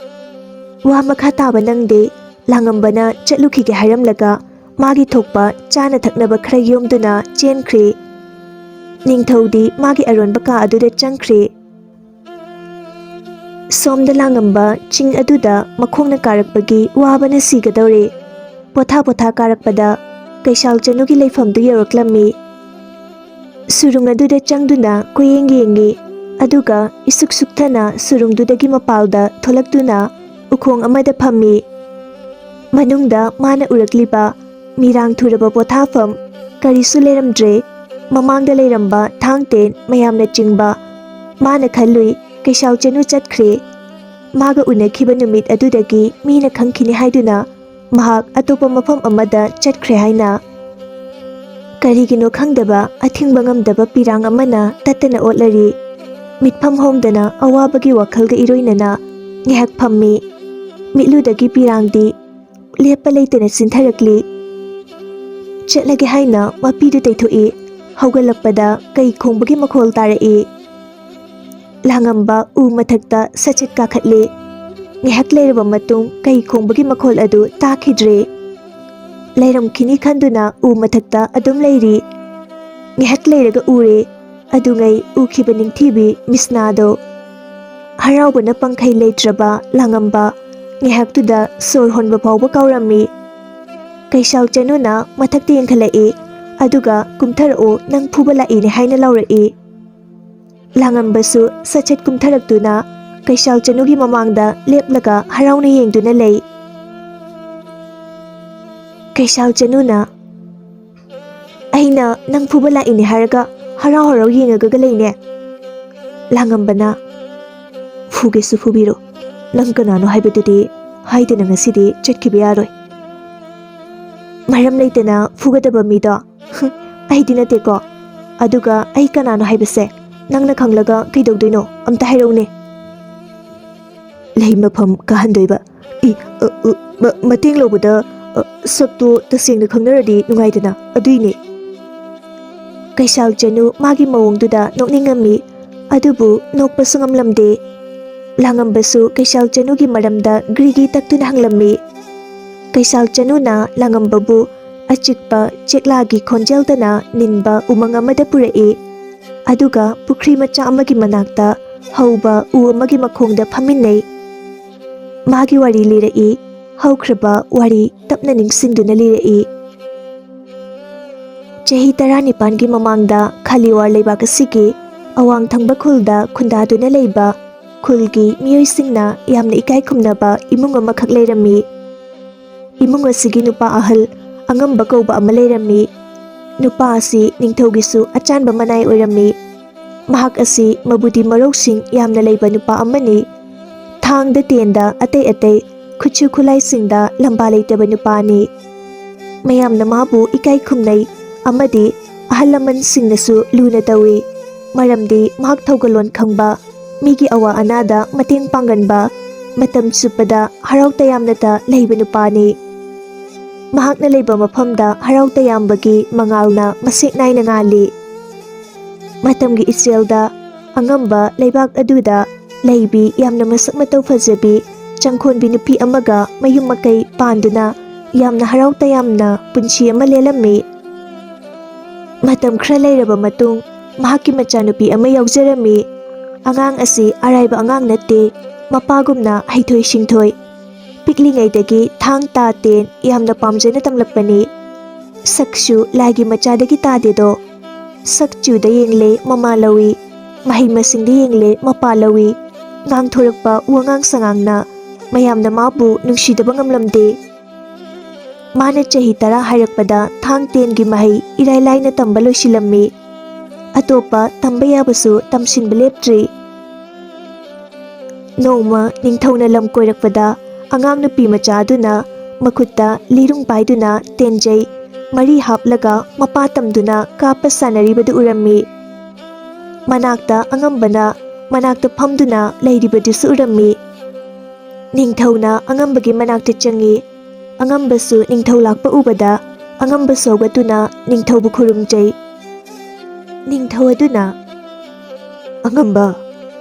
ꯋꯥ ꯃꯈꯥ ꯇꯥꯕ ꯅꯪꯗꯦ꯫ ꯂꯥꯡꯉꯝꯕꯅ ꯆꯠꯂꯨꯈꯤꯒꯦ ꯍꯥꯏꯔꯝꯂꯒ ꯃꯥꯒꯤ ꯊꯣꯛꯄ ꯆꯥꯅ ꯊꯛꯅꯕ ꯈꯔ ꯌꯣꯝꯗꯨꯅ ꯆꯦꯟꯈ꯭ꯔꯦ꯫ ꯅꯤꯡꯊꯧꯗꯤ ꯃꯥꯒꯤ ꯑꯔꯣꯟꯕ ꯀꯥ ꯑꯗꯨꯗ ꯆꯪꯈ꯭ꯔꯦ꯫ ꯁꯣꯝꯗ ꯂꯥꯡꯉꯝꯕ ꯆꯤꯡ ꯑꯗꯨꯗ ꯃꯈꯣꯡꯅ ꯀꯥꯔꯛꯄꯒꯤ ꯋꯥꯕꯅ ꯁꯤꯒꯗꯧꯔꯦ꯫ ꯄꯣꯊꯥ ꯄꯣꯊꯥ ꯀꯥꯔꯛꯄꯗ ꯀꯩꯁꯥꯜ ꯆꯅꯨꯒꯤ ꯂꯩꯐꯝꯗꯨ ꯌꯧꯔꯛꯂꯝꯃꯤ꯫ ꯁꯨꯔꯨꯡ ꯑꯗꯨꯗ ꯆꯪꯗꯨꯅ ꯀꯣꯏꯌꯦꯡ ꯌꯦꯡꯉꯤ꯫ ꯑꯗꯨꯒ ꯏꯁꯨꯛ ꯁꯨꯛꯊꯅ ꯁꯨꯔꯨꯡꯗꯨꯗꯒꯤ ꯃꯄꯥꯜꯗ ꯊꯣꯛꯂꯛꯇꯨꯅ ꯎꯈꯣꯡ ꯑꯃꯗ ꯐꯝꯃꯤ꯫ ꯃꯅꯨꯡꯗ ꯃꯥꯅ ꯎꯔꯛꯂꯤꯕ ꯃꯤꯔꯥꯡ ꯊꯨꯔꯕ ꯄꯣꯊꯥꯐꯝ ꯀꯔꯤꯁꯨ ꯂꯩꯔꯝꯗ꯭ꯔꯦ꯫ ꯃꯃꯥꯡꯗ ꯂꯩꯔꯝꯕ ꯊꯥꯡ ꯇꯦꯟ ꯃꯌꯥꯝꯅ ꯆꯤꯡꯕ꯫ ꯃꯥꯅ ꯈꯜꯂꯨꯏ, ꯀꯩꯁꯥꯜ ꯆꯅꯨ ꯆꯠꯈ꯭ꯔꯦ꯫ ꯃꯥꯒ ꯎꯅꯈꯤꯕ ꯅꯨꯃꯤꯠ ꯑꯗꯨꯗꯒꯤ ꯃꯤꯅ ꯈꯪꯈꯤꯅꯤ ꯍꯥꯏꯗꯨꯅ ꯃꯍꯥꯛ ꯑꯇꯣꯞꯄ ꯃꯐꯝ ꯑꯃꯗ ꯆꯠꯈ꯭ꯔꯦ ꯍꯥꯏꯅ꯫ ꯀꯔꯤꯒꯤꯅꯣ ꯈꯪꯗꯕ ꯑꯊꯤꯡꯕ ꯉꯝꯗꯕ ꯄꯤꯔꯥꯡ ꯑꯃꯅ ꯇꯠꯇꯅ ꯑꯣꯠꯂꯔꯤ꯫ ꯃꯤꯠꯐꯝ ꯍꯣꯡꯗꯅ ꯑꯋꯥꯕꯒꯤ ꯋꯥꯈꯜꯒ ꯏꯔꯣꯏꯅꯅ ꯉꯥꯏꯍꯥꯛ ꯐꯝꯃꯤ꯫ ꯃꯤꯠꯂꯨꯗꯒꯤ ꯄꯤꯔꯥꯡꯗꯤ ꯂꯦꯞꯄ ꯂꯩꯇꯅ ꯆꯤꯟꯊꯔꯛꯂꯤ꯫ ꯆꯠꯂꯒꯦ ꯍꯥꯏꯅ ꯃꯄꯤꯗꯨ ꯇꯩꯊꯣꯛꯏ꯫ ꯍꯧꯒꯠꯂꯛꯄꯗ ꯀꯩ ꯈꯣꯡꯕꯒꯤ ꯃꯈꯣꯜ ꯇꯥꯔꯛꯏ꯫ ꯂꯥꯡꯉꯝꯕ ꯎ ꯃꯊꯛꯇ ꯁꯠ ꯁꯠ ꯀꯥꯈꯠꯂꯤ꯫ ꯉꯥꯏꯍꯥꯛ ꯂꯩꯔꯕ ꯃꯇꯨꯡ ꯀꯩ ꯈꯣꯡꯕꯒꯤ ꯃꯈꯣꯜ ꯑꯗꯨ ꯇꯥꯈꯤꯗ꯭ꯔꯦ꯫ ꯂꯩꯔꯝꯈꯤꯅꯤ ꯈꯟꯗꯨꯅ ꯎ ꯃꯊꯛꯇ ꯑꯗꯨꯝ ꯂꯩꯔꯤ꯫ ꯉꯥꯏꯍꯥꯛ ꯂꯩꯔꯒ ꯎꯔꯦ꯫ ꯑꯗꯨꯉꯩ ꯎꯈꯤꯕ ꯅꯤꯡꯊꯤꯕꯤ ꯃꯤꯁꯅꯥꯗꯣ꯫ ꯍꯔꯥꯎꯕꯅ ꯄꯪꯈꯩ ꯂꯩꯇ꯭ꯔꯕ ꯂꯥꯡꯉꯝꯕ ꯉꯥꯏꯍꯥꯛꯇꯨꯗ ꯁꯣꯔ ꯍꯣꯟꯕ ꯐꯥꯎꯕ ꯀꯥꯎꯔꯝꯃꯤ꯫ ꯀꯩꯁꯥꯜ ꯆꯅꯨꯅ ꯃꯊꯛꯇ ꯌꯦꯡꯈꯠꯂꯛꯏ, ꯑꯗꯨꯒ "ꯀꯨꯝꯊꯔꯛꯎ, ꯅꯪ ꯐꯨꯕ ꯂꯥꯛꯏꯅꯦ" ꯍꯥꯏꯅ ꯂꯥꯎꯔꯛꯏ꯫ ꯂꯥꯡꯉꯝꯕꯁꯨ ꯁꯠ ꯁꯠ ꯀꯨꯝꯊꯔꯛꯇꯨꯅ ꯀꯩꯁꯥꯜ ꯆꯅꯨꯒꯤ ꯃꯃꯥꯡꯗ ꯂꯦꯞꯂꯒ ꯍꯔꯥꯎꯅ ꯌꯦꯡꯗꯨꯅ ꯂꯩ꯫ ꯀꯩꯁꯥꯜ ꯆꯅꯨꯅ, "ꯑꯩꯅ ꯅꯪ ꯐꯨꯕ ꯂꯥꯛꯏꯅꯦ ꯍꯥꯏꯔꯒ ꯍꯔꯥꯎ ꯍꯔꯥꯎ ꯌꯦꯡꯉꯒ ꯂꯩꯅꯦ?" ꯂꯥꯡꯉꯝꯕꯅ, "ꯐꯨꯒꯦꯁꯨ ꯐꯨꯕꯤꯔꯣ, ꯅꯪ ꯀꯅꯥꯅꯣ ꯍꯥꯏꯕꯗꯨꯗꯤ ꯍꯥꯏꯗꯅ ꯉꯁꯤꯗꯤ ꯆꯠꯈꯤꯕ ꯌꯥꯔꯣꯏ꯫ ꯃꯔꯝ ꯂꯩꯇꯅ ꯐꯨꯒꯗꯕ ꯃꯤꯗꯣ, ꯍꯨꯝ, ꯑꯩꯗꯤ ꯅꯠꯇꯦꯀꯣ꯫ ꯑꯗꯨꯒ ꯑꯩ ꯀꯅꯥꯅꯣ ꯍꯥꯏꯕꯁꯦ ꯅꯪꯅ ꯈꯪꯂꯒ ꯀꯩꯗꯧꯗꯣꯏꯅꯣ? ꯑꯝꯇ ꯍꯥꯏꯔꯛꯎꯅꯦ꯫" "ꯂꯩ ꯃꯐꯝ ꯀꯥꯍꯟꯗꯣꯏꯕ꯫ ꯏ, ꯑ, ꯑ, ꯃ-, ꯃꯇꯦꯡ ꯂꯧꯕꯗ, ꯑ, ꯁꯛꯇꯣ ꯇꯁꯦꯡꯅ ꯈꯪꯅꯔꯗꯤ ꯅꯨꯡꯉꯥꯏꯗꯅ, ꯑꯗꯨꯏꯅꯦ꯫" ꯀꯩꯁꯥꯜ ꯆꯅꯨ ꯃꯥꯒꯤ ꯃꯑꯣꯡꯗꯨꯗ ꯅꯣꯛꯅꯤꯡꯉꯝꯃꯤ, ꯑꯗꯨꯕꯨ ꯅꯣꯛꯄꯁꯨ ꯉꯝꯂꯝꯗꯦ꯫ ꯂꯥꯡꯉꯝꯕꯁꯨ ꯀꯩꯁꯥꯜ ꯆꯅꯨꯒꯤ ꯃꯔꯝꯗ ꯒ꯭ꯔꯤꯒꯤ ꯇꯛꯇꯨꯅ ꯍꯪꯂꯝꯃꯤ꯫ ꯀꯩꯁꯥꯜ ꯆꯅꯨꯅ ꯂꯥꯡꯉꯝꯕꯕꯨ ꯑꯆꯤꯛꯄ ꯆꯦꯛꯂꯥꯒꯤ ꯈꯣꯟꯖꯦꯜꯇꯅ ꯅꯤꯟꯕ ꯎꯃꯪ ꯑꯃꯗ ꯄꯨꯔꯛꯏ꯫ ꯑꯗꯨꯒ ꯄꯨꯈ꯭ꯔꯤ ꯃꯆꯥ ꯑꯃꯒꯤ ꯃꯅꯥꯛꯇ ꯍꯧꯕ ꯎ ꯑꯃꯒꯤ ꯃꯈꯣꯡꯗ ꯐꯝꯃꯤꯟꯅꯩ꯫ ꯃꯥꯒꯤ ꯋꯥꯔꯤ ꯂꯤꯔꯛꯏ꯫ ꯍꯧꯈ꯭ꯔꯕ ꯋꯥꯔꯤ ꯇꯞꯅ ꯅꯤꯡꯁꯤꯡꯗꯨꯅ ꯂꯤꯔꯛꯏ꯫ ꯆꯍꯤ ꯇꯔꯥꯅꯤꯄꯥꯟꯒꯤ ꯃꯃꯥꯡꯗ ꯈꯥꯂꯤꯋꯥꯔ ꯂꯩꯕꯥꯛ ꯑꯁꯤꯒꯤ ꯑꯋꯥꯡ ꯊꯪꯕ ꯈꯨꯜꯗ ꯈꯨꯟꯗꯥꯗꯨꯅ ꯂꯩꯕ ꯈꯨꯜꯒꯤ ꯃꯤꯑꯣꯏꯁꯤꯡꯅ ꯌꯥꯝꯅ ꯏꯀꯥꯏ ꯈꯨꯝꯅꯕ ꯏꯃꯨꯡ ꯑꯃꯈꯛ ꯂꯩꯔꯝꯃꯤ꯫ ꯏꯃꯨꯡ ꯑꯁꯤꯒꯤ ꯅꯨꯄꯥ ꯑꯍꯜ ꯑꯉꯝꯕ ꯀꯧꯕ ꯑꯃ ꯂꯩꯔꯝꯃꯤ꯫ ꯅꯨꯄꯥ ꯑꯁꯤ ꯅꯤꯡꯊꯧꯒꯤꯁꯨ ꯑꯆꯥꯟꯕ ꯃꯅꯥꯏ ꯑꯣꯏꯔꯝꯃꯤ꯫ ꯃꯍꯥꯛ ꯑꯁꯤ ꯃꯕꯨꯗꯤ ꯃꯔꯧꯁꯤꯡ ꯌꯥꯝꯅ ꯂꯩꯕ ꯅꯨꯄꯥ ꯑꯃꯅꯤ꯫ ꯊꯥꯡꯗ ꯇꯦꯟꯗ ꯑꯇꯩ ꯑꯇꯩ ꯈꯨꯠꯁꯨ ꯈꯨꯠꯂꯥꯏꯁꯤꯡꯗ ꯂꯝꯕꯥ ꯂꯩꯇꯕ ꯅꯨꯄꯥꯅꯤ꯫ ꯃꯌꯥꯝꯅ ꯃꯥꯕꯨ ꯏꯀꯥꯏ ꯈꯨꯝꯅꯩ ꯑꯃꯗꯤ ꯑꯍꯜ ꯂꯃꯟꯁꯤꯡꯅꯁꯨ ꯂꯨꯅ ꯇꯧꯏ, ꯃꯔꯝꯗꯤ ꯃꯍꯥꯛ ꯊꯧꯒꯜꯂꯣꯟ ꯈꯪꯕ, ꯃꯤꯒꯤ ꯑꯋꯥ ꯑꯅꯥꯗ ꯃꯇꯦꯡ ꯄꯥꯡꯒꯟꯕ, ꯃꯇꯝ ꯆꯨꯞꯄꯗ ꯍꯔꯥꯎ ꯇꯌꯥꯝꯅꯇ ꯂꯩꯕ ꯅꯨꯄꯥꯅꯤ꯫ ꯃꯍꯥꯛꯅ ꯂꯩꯕ ꯃꯐꯝꯗ ꯍꯔꯥꯎ ꯇꯌꯥꯝꯕꯒꯤ ꯃꯉꯥꯜꯅ ꯃꯁꯦꯛ ꯅꯥꯏꯅ ꯉꯥꯜꯂꯤ꯫ ꯃꯇꯝꯒꯤ ꯏꯆꯦꯜꯗ ꯑꯉꯝꯕ ꯂꯩꯕꯥꯛ ꯑꯗꯨꯗ ꯂꯩꯕꯤ ꯌꯥꯝꯅ ꯃꯁꯛ ꯃꯇꯧ ꯐꯖꯕꯤ ꯆꯪꯈꯣꯟꯕꯤ ꯅꯨꯄꯤ ꯑꯃꯒ ꯃꯌꯨꯝ ꯃꯀꯩ ꯄꯥꯟꯗꯨꯅ ꯌꯥꯝꯅ ꯍꯔꯥꯎ ꯇꯌꯥꯝꯅ ꯄꯨꯟꯁꯤ ꯑꯃ ꯂꯦꯜꯂꯝꯃꯤ꯫ ꯃꯇꯝ ꯈꯔ ꯂꯩꯔꯕ ꯃꯇꯨꯡ, ꯃꯍꯥꯛꯀꯤ ꯃꯆꯥꯅꯨꯄꯤ ꯑꯃ ꯌꯥꯎꯖꯔꯝꯃꯤ꯫ ꯑꯉꯥꯡ ꯑꯁꯤ ꯑꯔꯥꯏꯕ ꯑꯉꯥꯡ ꯅꯠꯇꯦ, ꯃꯄꯥꯒꯨꯝꯅ ꯍꯩꯊꯣꯏ ꯁꯤꯡꯊꯣꯏ꯫ ꯄꯤꯛꯂꯤꯉꯩꯗꯒꯤ ꯊꯥꯡ ꯇꯥ ꯇꯦꯟ ꯌꯥꯝꯅ ꯄꯥꯝꯖꯅ ꯇꯝꯂꯛꯄꯅꯤ꯫ ꯁꯛꯁꯨ ꯂꯥꯏꯒꯤ ꯃꯆꯥꯗꯒꯤ ꯇꯥꯗꯦꯗꯣ꯫ ꯁꯛ ꯆꯨꯗ ꯌꯦꯡꯂꯦ ꯃꯃꯥ ꯂꯧꯏ, ꯃꯍꯩ ꯃꯁꯤꯡꯗ ꯌꯦꯡꯂꯦ ꯃꯄꯥ ꯂꯧꯏ꯫ ꯉꯥꯡꯊꯣꯔꯛꯄ ꯋꯥꯉꯥꯡ ꯁꯉꯥꯡꯅ ꯃꯌꯥꯝꯅ ꯃꯥꯕꯨ ꯅꯨꯡꯁꯤꯗꯕ ꯉꯝꯂꯝꯗꯦ꯫ ꯃꯥꯅ ꯆꯍꯤ ꯇꯔꯥ ꯍꯥꯏꯔꯛꯄꯗ ꯊꯥꯡ ꯇꯦꯟꯒꯤ ꯃꯍꯩ ꯏꯔꯥꯏ ꯂꯥꯏꯅ ꯇꯝꯕ ꯂꯣꯏꯁꯤꯜꯂꯝꯃꯤ꯫ ꯑꯇꯣꯞꯄ ꯇꯝꯕ ꯌꯥꯕꯁꯨ ꯇꯝꯁꯤꯟꯕ ꯂꯦꯞꯇ꯭ꯔꯤ꯫ ꯅꯣꯡꯃ ꯅꯤꯡꯊꯧꯅ ꯂꯝ ꯀꯣꯏꯔꯛꯄꯗ ꯑꯉꯥꯡ ꯅꯨꯄꯤ ꯃꯆꯥ ꯑꯗꯨꯅ ꯃꯈꯨꯠꯇ ꯂꯤꯔꯨꯡ ꯄꯥꯏꯗꯨꯅ ꯇꯦꯟꯖꯩ ꯃꯔꯤ ꯍꯥꯞꯂꯒ ꯃꯄꯥ ꯇꯝꯗꯨꯅ ꯀꯥꯞꯄ ꯁꯥꯟꯅꯔꯤꯕꯗꯨ ꯎꯔꯝꯃꯤ꯫ ꯃꯅꯥꯛꯇ ꯑꯉꯝꯕꯅ ꯃꯅꯥꯛꯇ ꯐꯝꯗꯨꯅ ꯂꯩꯔꯤꯕꯗꯨꯁꯨ ꯎꯔꯝꯃꯤ꯫ ꯅꯤꯡꯊꯧꯅ ꯑꯉꯝꯕꯒꯤ ꯃꯅꯥꯛꯇ ꯆꯪꯏ꯫ ꯑꯉꯝꯕꯁꯨ ꯅꯤꯡꯊꯧ ꯂꯥꯛꯄ ꯎꯕꯗ ꯑꯉꯝꯕꯁꯨ ꯍꯧꯒꯠꯇꯨꯅ ꯅꯤꯡꯊꯧꯕꯨ ꯈꯨꯔꯨꯝꯖꯩ꯫ ꯅꯤꯡꯊꯧ ꯑꯗꯨꯅ, "ꯑꯉꯝꯕ,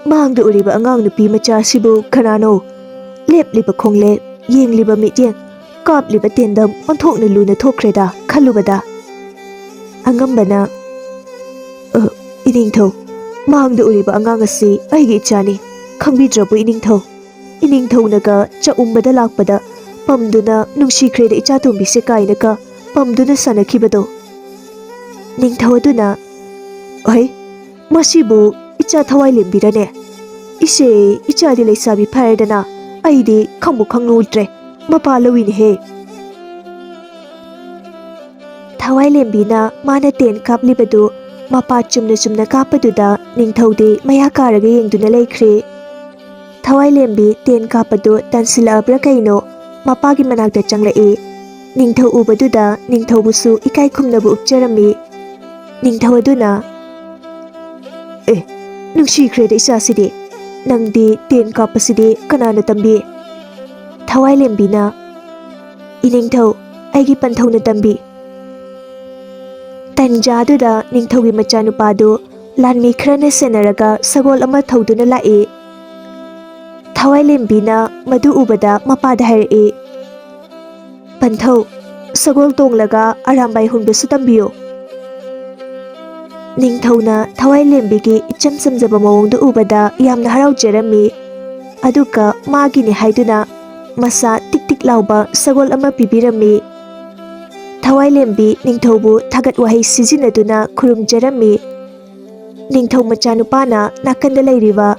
ꯃꯥꯡꯗ ꯎꯔꯤꯕ ꯑꯉꯥꯡ ꯅꯨꯄꯤ ꯃꯆꯥ ꯑꯁꯤꯕꯨ ꯀꯅꯥꯅꯣ? ꯂꯦꯞꯂꯤꯕ ꯈꯣꯡꯂꯦꯞ, ꯌꯦꯡꯂꯤꯕ ꯃꯤꯠꯌꯦꯡ, ꯀꯥꯞꯂꯤꯕ ꯇꯦꯟꯗꯝ ꯑꯣꯟꯊꯣꯛꯅ ꯂꯨꯅ ꯊꯣꯛꯈ꯭ꯔꯦꯗ ꯈꯜꯂꯨꯕꯗ꯫" ꯑꯉꯝꯕꯅ, "ꯑ, ꯏꯅꯤꯡꯊꯧ, ꯃꯥꯡꯗ ꯎꯔꯤꯕ ꯑꯉꯥꯡ ꯑꯁꯤ ꯑꯩꯒꯤ ꯏꯆꯥꯅꯤ꯫ ꯈꯪꯕꯤꯗ꯭ꯔꯕꯣ ꯏꯅꯤꯡꯊꯧ? ꯏꯅꯤꯡꯊꯧꯅꯒ ꯆꯥꯛꯎꯝꯕꯗ ꯂꯥꯛꯄꯗ ꯄꯝꯗꯨꯅ ꯅꯨꯡꯁꯤꯈ꯭ꯔꯦꯗ ꯏꯆꯥ ꯇꯣꯝꯕꯤꯁꯦ" ꯀꯥꯏꯅꯒ ꯄꯝꯗꯨꯅ ꯁꯥꯟꯅꯈꯤꯕꯗꯣ꯫ ꯅꯤꯡꯊꯧ ꯑꯗꯨꯅ, "ꯍꯩ, ꯃꯁꯤꯕꯨ ꯏꯆꯥ ꯊꯋꯥꯏ ꯂꯦꯝꯕꯤꯔꯅꯦ? ꯏꯆꯦ, ꯏꯆꯥꯗꯤ ꯂꯩꯁꯥꯕꯤ ꯐꯔꯗꯅ ꯑꯩꯗꯤ ꯈꯪꯕꯨ ꯈꯪꯂꯨꯗ꯭ꯔꯦ꯫ ꯃꯄꯥ ꯂꯧꯏꯅꯦꯍꯦ꯫" ꯊꯋꯥꯏ ꯂꯦꯝꯕꯤꯅ ꯃꯥꯅ ꯇꯦꯟ ꯀꯥꯞꯂꯤꯕꯗꯨ ꯃꯄꯥ ꯆꯨꯝꯅ ꯆꯨꯝꯅ ꯀꯥꯞꯄꯗꯨꯗ ꯅꯤꯡꯊꯧꯗꯤ ꯃꯌꯥ ꯀꯥꯔꯒ ꯌꯦꯡꯗꯨꯅ ꯂꯩꯈ꯭ꯔꯦ꯫ ꯊꯋꯥꯏ ꯂꯦꯝꯕꯤ ꯇꯦꯟ ꯀꯥꯞꯄꯗꯨ ꯇꯟꯁꯤꯜꯂꯛꯑꯕ꯭ꯔꯥ ꯀꯩꯅꯣ ꯃꯄꯥꯒꯤ ꯃꯅꯥꯛꯇ ꯆꯪꯂꯛꯏ꯫ ꯅꯤꯡꯊꯧ ꯎꯕꯗꯨꯗ ꯅꯤꯡꯊꯧꯕꯨꯁꯨ ꯏꯀꯥꯏ ꯈꯨꯝꯅꯕ ꯎꯠꯆꯔꯝꯃꯤ꯫ ꯅꯤꯡꯊꯧ ꯑꯗꯨꯅ, "ꯑꯦ, ꯅꯨꯡꯁꯤꯈ꯭ꯔꯦꯗ ꯏꯆꯥꯁꯤꯗꯤ꯫ ꯅꯪꯗꯤ ꯇꯦꯟ ꯀꯥꯞꯄꯁꯤꯗꯤ ꯀꯅꯥꯅ ꯇꯝꯕꯤ?" ꯊꯋꯥꯏ ꯂꯦꯝꯕꯤꯅ, "ꯏꯅꯤꯡꯊꯧ, ꯑꯩꯒꯤ ꯄꯟꯊꯧꯅ ꯇꯝꯕꯤ꯫" ꯇꯟꯖꯥꯗꯨꯗ ꯅꯤꯡꯊꯧꯒꯤ ꯃꯆꯥꯅꯨꯄꯥꯗꯨ ꯂꯥꯟꯃꯤ ꯈꯔꯅ ꯁꯦꯟꯅꯔꯒ ꯁꯒꯣꯜ ꯑꯃ ꯊꯧꯗꯨꯅ ꯂꯥꯛꯏ꯫ ꯊꯋꯥꯏꯂꯦꯝꯕꯤꯅ ꯃꯗꯨ ꯎꯕꯗ ꯃꯄꯥꯗ ꯍꯥꯏꯔꯛꯏ, "ꯄꯟꯊꯧ, ꯁꯒꯣꯜ ꯇꯣꯡꯂꯒ ꯑꯔꯥꯝꯕꯥꯏ ꯍꯨꯟꯕꯁꯨ ꯇꯝꯕꯤꯌꯨ꯫" ꯅꯤꯡꯊꯧꯅ ꯊꯋꯥꯏꯂꯦꯝꯕꯤꯒꯤ ꯏꯆꯝ ꯆꯝꯖꯕ ꯃꯑꯣꯡꯗꯨ ꯎꯕꯗ ꯌꯥꯝꯅ ꯍꯔꯥꯎꯖꯔꯝꯃꯤ꯫ ꯑꯗꯨꯒ ꯃꯥꯒꯤꯅꯤ ꯍꯥꯏꯗꯨꯅ ꯃꯁꯥ ꯇꯤꯛ ꯇꯤꯛ ꯂꯥꯎꯕ ꯁꯒꯣꯜ ꯑꯃ ꯄꯤꯕꯤꯔꯝꯃꯤ꯫ ꯊꯋꯥꯏꯂꯦꯝꯕꯤ ꯅꯤꯡꯊꯧꯕꯨ ꯊꯥꯒꯠ ꯋꯥꯍꯩ ꯁꯤꯖꯤꯟꯅꯗꯨꯅ ꯈꯨꯔꯨꯝꯖꯔꯝꯃꯤ꯫ ꯅꯤꯡꯊꯧ ꯃꯆꯥꯅꯨꯄꯥꯅ ꯅꯥꯀꯟꯗ ꯂꯩꯔꯤꯕ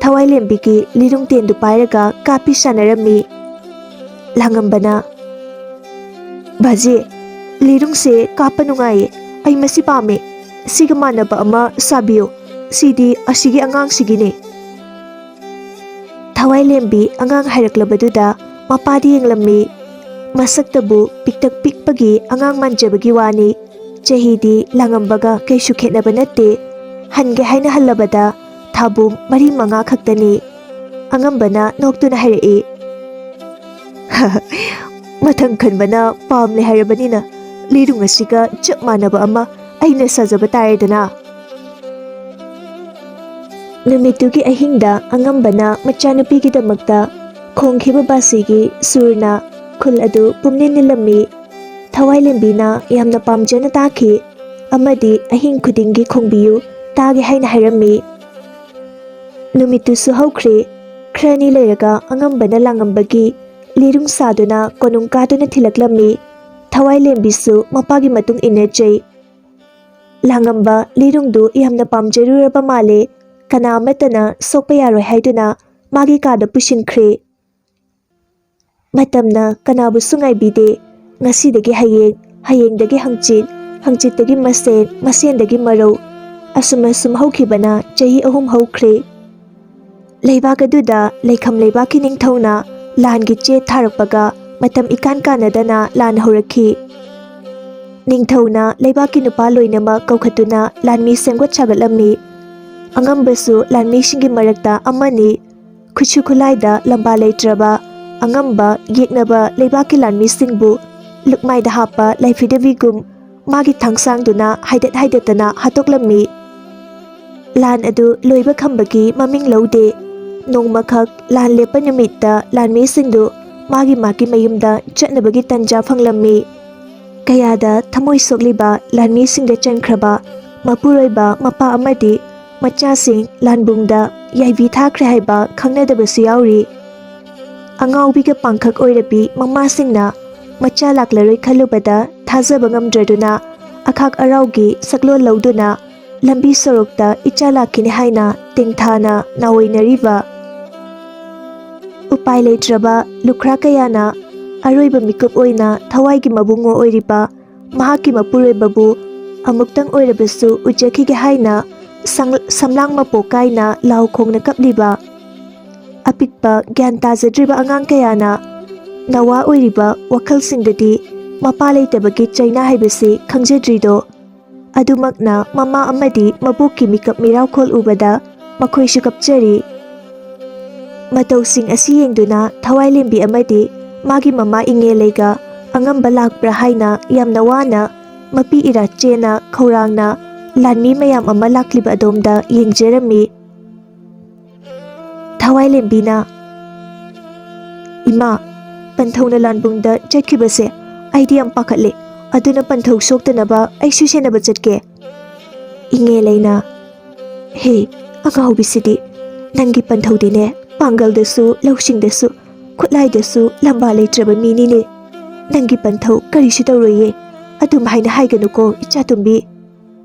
ꯊꯋꯥꯏꯂꯦꯝꯕꯤꯒꯤ ꯂꯤꯔꯨꯡ ꯇꯦꯟꯗꯨ ꯄꯥꯏꯔꯒ ꯀꯥꯞꯄꯤ ꯁꯥꯟꯅꯔꯝꯃꯤ꯫ ꯂꯥꯡꯉꯝꯕꯅ, "ꯕꯥꯖꯤ, ꯂꯤꯔꯨꯡꯁꯦ ꯀꯥꯞꯄ ꯅꯨꯡꯉꯥꯏꯌꯦ, ꯑꯩ ꯃꯁꯤ ꯄꯥꯝꯃꯦ, ꯁꯤꯒ ꯃꯥꯟꯅꯕ ꯑꯃ ꯁꯥꯕꯤꯌꯨ, ꯁꯤꯗꯤ ꯑꯁꯤꯒꯤ ꯑꯉꯥꯡꯁꯤꯒꯤꯅꯦ꯫" ꯊꯋꯥꯏꯂꯦꯝꯕꯤ ꯑꯉꯥꯡ ꯍꯥꯏꯔꯛꯂꯕꯗꯨꯗ ꯃꯄꯥꯗꯤ ꯌꯦꯡꯂꯝꯃꯤ꯫ ꯃꯁꯛꯇꯕꯨ ꯄꯤꯛꯇꯛ ꯄꯤꯛꯄꯒꯤ ꯑꯉꯥꯡ ꯃꯥꯟꯖꯕꯒꯤ ꯋꯥꯅꯤ꯫ ꯆꯍꯤꯗꯤ ꯂꯥꯡꯉꯝꯕꯒ ꯀꯩꯁꯨ ꯈꯦꯠꯅꯕ ꯅꯠꯇꯦ꯫ ꯍꯟꯒꯦ ꯍꯥꯏꯅ ꯍꯜꯂꯕꯗ ꯊꯥꯕꯨꯝ ꯃꯔꯤ ꯃꯉꯥ ꯈꯛꯇꯅꯤ꯫ ꯑꯉꯝꯕꯅ ꯅꯣꯛꯇꯨꯅ ꯍꯥꯏꯔꯛꯏ, "ꯃꯊꯪ ꯈꯟꯕꯅ ꯄꯥꯝꯂꯦ ꯍꯥꯏꯔꯕꯅꯤꯅ, ꯂꯤꯔꯨꯡ ꯑꯁꯤꯒ ꯆꯞ ꯃꯥꯟꯅꯕ ꯑꯃ ꯑꯩꯅ ꯁꯥꯖꯕ ꯇꯥꯔꯦꯗꯅ꯫" ꯅꯨꯃꯤꯠꯇꯨꯒꯤ ꯑꯍꯤꯡꯗ ꯑꯉꯝꯕꯅ ꯃꯆꯥꯅꯨꯄꯤꯒꯤꯗꯃꯛꯇ ꯈꯣꯡꯈꯤꯕ ꯕꯥꯁꯤꯒꯤ ꯁꯨꯔꯅ ꯈꯨꯜ ꯑꯗꯨ ꯄꯨꯝꯅꯤꯜ ꯅꯤꯜꯂꯝꯃꯤ꯫ ꯊꯋꯥꯏꯂꯦꯝꯕꯤꯅ ꯌꯥꯝꯅ ꯄꯥꯝꯖꯅ ꯇꯥꯈꯤ ꯑꯃꯗꯤ ꯑꯍꯤꯡ ꯈꯨꯗꯤꯡꯒꯤ ꯈꯣꯡꯕꯤꯌꯨ, ꯇꯥꯒꯦ ꯍꯥꯏꯅ ꯍꯥꯏꯔꯝꯃꯤ꯫ ꯅꯨꯃꯤꯠꯇꯨꯁꯨ ꯍꯧꯈ꯭ꯔꯦ꯫ ꯈꯔꯅꯤ ꯂꯩꯔꯒ ꯑꯉꯝꯕꯅ ꯂꯥꯡꯉꯝꯕꯒꯤ ꯂꯤꯔꯨꯡ ꯁꯥꯗꯨꯅ ꯀꯣꯅꯨꯡ ꯀꯥꯗꯨꯅ ꯊꯤꯜꯂꯛꯂꯝꯃꯤ꯫ ꯊꯋꯥꯏꯂꯦꯝꯕꯤꯁꯨ ꯃꯄꯥꯒꯤ ꯃꯇꯨꯡ ꯏꯟꯅꯖꯩ꯫ ꯂꯥꯡꯉꯝꯕ ꯂꯤꯔꯨꯡꯗꯨ ꯌꯥꯝꯅ ꯄꯥꯝꯖꯔꯨꯔꯕ ꯃꯥꯜꯂꯦ꯫ ꯀꯅꯥ ꯑꯃꯠꯇꯅ ꯁꯣꯛꯄ ꯌꯥꯔꯣꯏ ꯍꯥꯏꯗꯨꯅ ꯃꯥꯒꯤ ꯀꯥꯗ ꯄꯨꯁꯤꯟꯈ꯭ꯔꯦ꯫ ꯃꯇꯝꯅ ꯀꯅꯥꯕꯨꯁꯨ ꯉꯥꯏꯕꯤꯗꯦ꯫ ꯉꯁꯤꯗꯒꯤ ꯍꯌꯦꯡ, ꯍꯌꯦꯡꯗꯒꯤ ꯍꯪꯆꯤꯠ, ꯍꯪꯆꯤꯠꯇꯒꯤ ꯃꯁꯦꯟ, ꯃꯁꯦꯟꯗꯒꯤ ꯃꯔꯧ, ꯑꯁꯨꯝ ꯑꯁꯨꯝ ꯍꯧꯈꯤꯕꯅ ꯆꯍꯤ ꯑꯍꯨꯝ ꯍꯧꯈ꯭ꯔꯦ꯫ ꯂꯩꯕꯥꯛ ꯑꯗꯨꯗ ꯂꯩꯈꯝ ꯂꯩꯕꯥꯛꯀꯤ ꯅꯤꯡꯊꯧꯅ ꯂꯥꯟꯒꯤ ꯆꯦ ꯊꯥꯔꯛꯄꯒ ꯃꯇꯝ ꯏꯀꯥꯟ ꯀꯥꯟꯅꯗꯅ ꯂꯥꯟ ꯍꯧꯔꯛꯈꯤ꯫ ꯅꯤꯡꯊꯧꯅ ꯂꯩꯕꯥꯛꯀꯤ ꯅꯨꯄꯥ ꯂꯣꯏꯅꯃꯛ ꯀꯧꯈꯠꯇꯨꯅ ꯂꯥꯟꯃꯤ ꯁꯦꯝꯒꯠ ꯁꯥꯒꯠꯂꯝꯃꯤ꯫ ꯑꯉꯝꯕꯁꯨ ꯂꯥꯟꯃꯤꯁꯤꯡꯒꯤ ꯃꯔꯛꯇ ꯑꯃꯅꯤ꯫ ꯈꯨꯠꯁꯨ ꯈꯨꯠꯂꯥꯏꯗ ꯂꯝꯕꯥ ꯂꯩꯇ꯭ꯔꯕ ꯑꯉꯝꯕ ꯌꯦꯛꯅꯕ ꯂꯩꯕꯥꯛꯀꯤ ꯂꯥꯟꯃꯤꯁꯤꯡꯕꯨ ꯂꯨꯛꯃꯥꯏꯗ ꯍꯥꯞꯄ ꯂꯥꯏꯐꯤꯗꯕꯤꯒꯨꯝ ꯃꯥꯒꯤ ꯊꯥꯡꯁꯥꯡꯗꯨꯅ ꯍꯥꯏꯗꯠ ꯍꯥꯏꯗꯠꯇꯅ ꯍꯥꯠꯇꯣꯛꯂꯝꯃꯤ꯫ ꯂꯥꯟ ꯑꯗꯨ ꯂꯣꯏꯕ ꯈꯝꯕꯒꯤ ꯃꯃꯤꯡ ꯂꯧꯗꯦ꯫ ꯅꯣꯡꯃꯈꯛ ꯂꯥꯟ ꯂꯦꯞꯄ ꯅꯨꯃꯤꯠꯇ ꯂꯥꯟꯃꯤꯁꯤꯡꯗꯨ ꯃꯥꯒꯤ ꯃꯥꯒꯤ ꯃꯌꯨꯝꯗ ꯆꯠꯅꯕꯒꯤ ꯇꯟꯖꯥ ꯐꯪꯂꯝꯃꯤ꯫ ꯀꯌꯥꯗ ꯊꯃꯣꯏ ꯁꯣꯛꯂꯤꯕ ꯂꯥꯟꯃꯤꯁꯤꯡꯗ ꯆꯟꯈ꯭ꯔꯕ ꯃꯄꯨꯔꯣꯏꯕ ꯃꯄꯥ ꯑꯃꯗꯤ ꯃꯆꯥꯁꯤꯡ ꯂꯥꯟꯕꯨꯡꯗ ꯌꯥꯏꯕꯤ ꯊꯥꯈ꯭ꯔꯦ ꯍꯥꯏꯕ ꯈꯪꯅꯗꯕꯁꯨ ꯌꯥꯎꯔꯤ꯫ ꯑꯉꯥꯎꯕꯤꯒ ꯄꯥꯡꯈꯛ ꯑꯣꯏꯔꯕꯤ ꯃꯃꯥꯁꯤꯡꯅ ꯃꯆꯥ ꯂꯥꯛꯂꯔꯣꯏ ꯈꯜꯂꯨꯕꯗ ꯊꯥꯖꯕ ꯉꯝꯗ꯭ꯔꯗꯨꯅ ꯑꯈꯥꯛ ꯑꯔꯥꯎꯒꯤ ꯁꯛꯂꯣꯟ ꯂꯧꯗꯨꯅ ꯂꯝꯕꯤ ꯁꯣꯔꯣꯛꯇ ꯏꯆꯥ ꯂꯥꯛꯈꯤꯅꯤ ꯍꯥꯏꯅ ꯇꯦꯡꯊꯥꯅ ꯅꯥꯑꯣꯏꯅꯔꯤꯕ꯫ ꯎꯄꯥꯏ ꯂꯩꯇ꯭ꯔꯕ ꯂꯨꯈ꯭ꯔꯥ ꯀꯌꯥꯅ ꯑꯔꯣꯏꯕ ꯃꯤꯀꯨꯞ ꯑꯣꯏꯅ ꯊꯋꯥꯏꯒꯤ ꯃꯕꯨꯡꯉꯣ ꯑꯣꯏꯔꯤꯕ ꯃꯍꯥꯛꯀꯤ ꯃꯄꯨꯔꯣꯏꯕꯕꯨ ꯑꯃꯨꯛꯇꯪ ꯑꯣꯏꯔꯕꯁꯨ ꯎꯖꯈꯤꯒꯦ ꯍꯥꯏꯅ ꯁꯪ-, ꯁꯝꯂꯥꯡ ꯃꯄꯣꯛ ꯀꯥꯏꯅ ꯂꯥꯎ ꯈꯣꯡꯅ ꯀꯞꯂꯤꯕ ꯑꯄꯤꯛꯄ ꯒ꯭ꯌꯥꯟ ꯇꯥꯖꯗ꯭ꯔꯤꯕ ꯑꯉꯥꯡ ꯀꯌꯥꯅ ꯅꯋꯥ ꯑꯣꯏꯔꯤꯕ ꯋꯥꯈꯜꯁꯤꯡꯗꯗꯤ ꯃꯄꯥ ꯂꯩꯇꯕꯒꯤ ꯆꯩꯅꯥ ꯍꯥꯏꯕꯁꯤ ꯈꯪꯖꯗ꯭ꯔꯤꯗꯣ꯫ ꯑꯗꯨꯃꯛꯅ ꯃꯃꯥ ꯑꯃꯗꯤ ꯃꯕꯣꯛꯀꯤ ꯃꯤꯀꯞ ꯃꯤꯔꯥꯎꯈꯣꯜ ꯎꯕꯗ ꯃꯈꯣꯏꯁꯨ ꯀꯞꯆꯔꯤ꯫ ꯃꯇꯧꯁꯤꯡ ꯑꯁꯤ ꯌꯦꯡꯗꯨꯅ ꯊꯋꯥꯏꯂꯦꯝꯕꯤ ꯑꯃꯗꯤ ꯃꯥꯒꯤ ꯃꯃꯥ ꯏꯉꯦꯂꯩꯒ ꯑꯉꯝꯕ ꯂꯥꯛꯄ꯭ꯔꯥ ꯍꯥꯏꯅ ꯌꯥꯝꯅ ꯋꯥꯅ ꯃꯄꯤ ꯏꯔꯥ ꯆꯦꯅ ꯈꯧꯔꯥꯡꯅ ꯂꯥꯟꯃꯤ ꯃꯌꯥꯝ ꯑꯃ ꯂꯥꯛꯂꯤꯕ ꯑꯗꯣꯝꯗ ꯌꯦꯡꯖꯔꯝꯃꯤ꯫ ꯊꯋꯥꯏꯂꯦꯝꯕꯤꯅ, "ꯏꯃꯥ, ꯄꯟꯊꯧꯅ ꯂꯥꯟꯕꯨꯡꯗ ꯆꯠꯈꯤꯕꯁꯦ ꯑꯩꯗꯤ ꯌꯥꯝ ꯄꯥꯈꯠꯂꯦ꯫ ꯑꯗꯨꯅ ꯄꯟꯊꯧ ꯁꯣꯛꯇꯅꯕ ꯑꯩꯁꯨ ꯁꯦꯟꯅꯕ ꯆꯠꯀꯦ꯫" ꯏꯉꯦꯂꯩꯅ, "ꯍꯦ, ꯑꯉꯥꯎꯕꯤꯁꯤꯗꯤ, ꯅꯪꯒꯤ ꯄꯟꯊꯧꯗꯤꯅꯦ, ꯄꯥꯡꯒꯜꯗꯁꯨ, ꯂꯧꯁꯤꯡꯗꯁꯨ, ꯈꯨꯠꯂꯥꯏꯗꯁꯨ ꯂꯝꯕꯥ ꯂꯩꯇ꯭ꯔꯕ ꯃꯤꯅꯤꯅꯦ꯫ ꯅꯪꯒꯤ ꯄꯟꯊꯧ ꯀꯔꯤꯁꯨ ꯇꯧꯔꯣꯏꯌꯦ꯫ ꯑꯗꯨꯝ ꯍꯥꯏꯅ ꯍꯥꯏꯒꯅꯨꯀꯣ, ꯏꯆꯥꯇꯣꯝꯕꯤ꯫"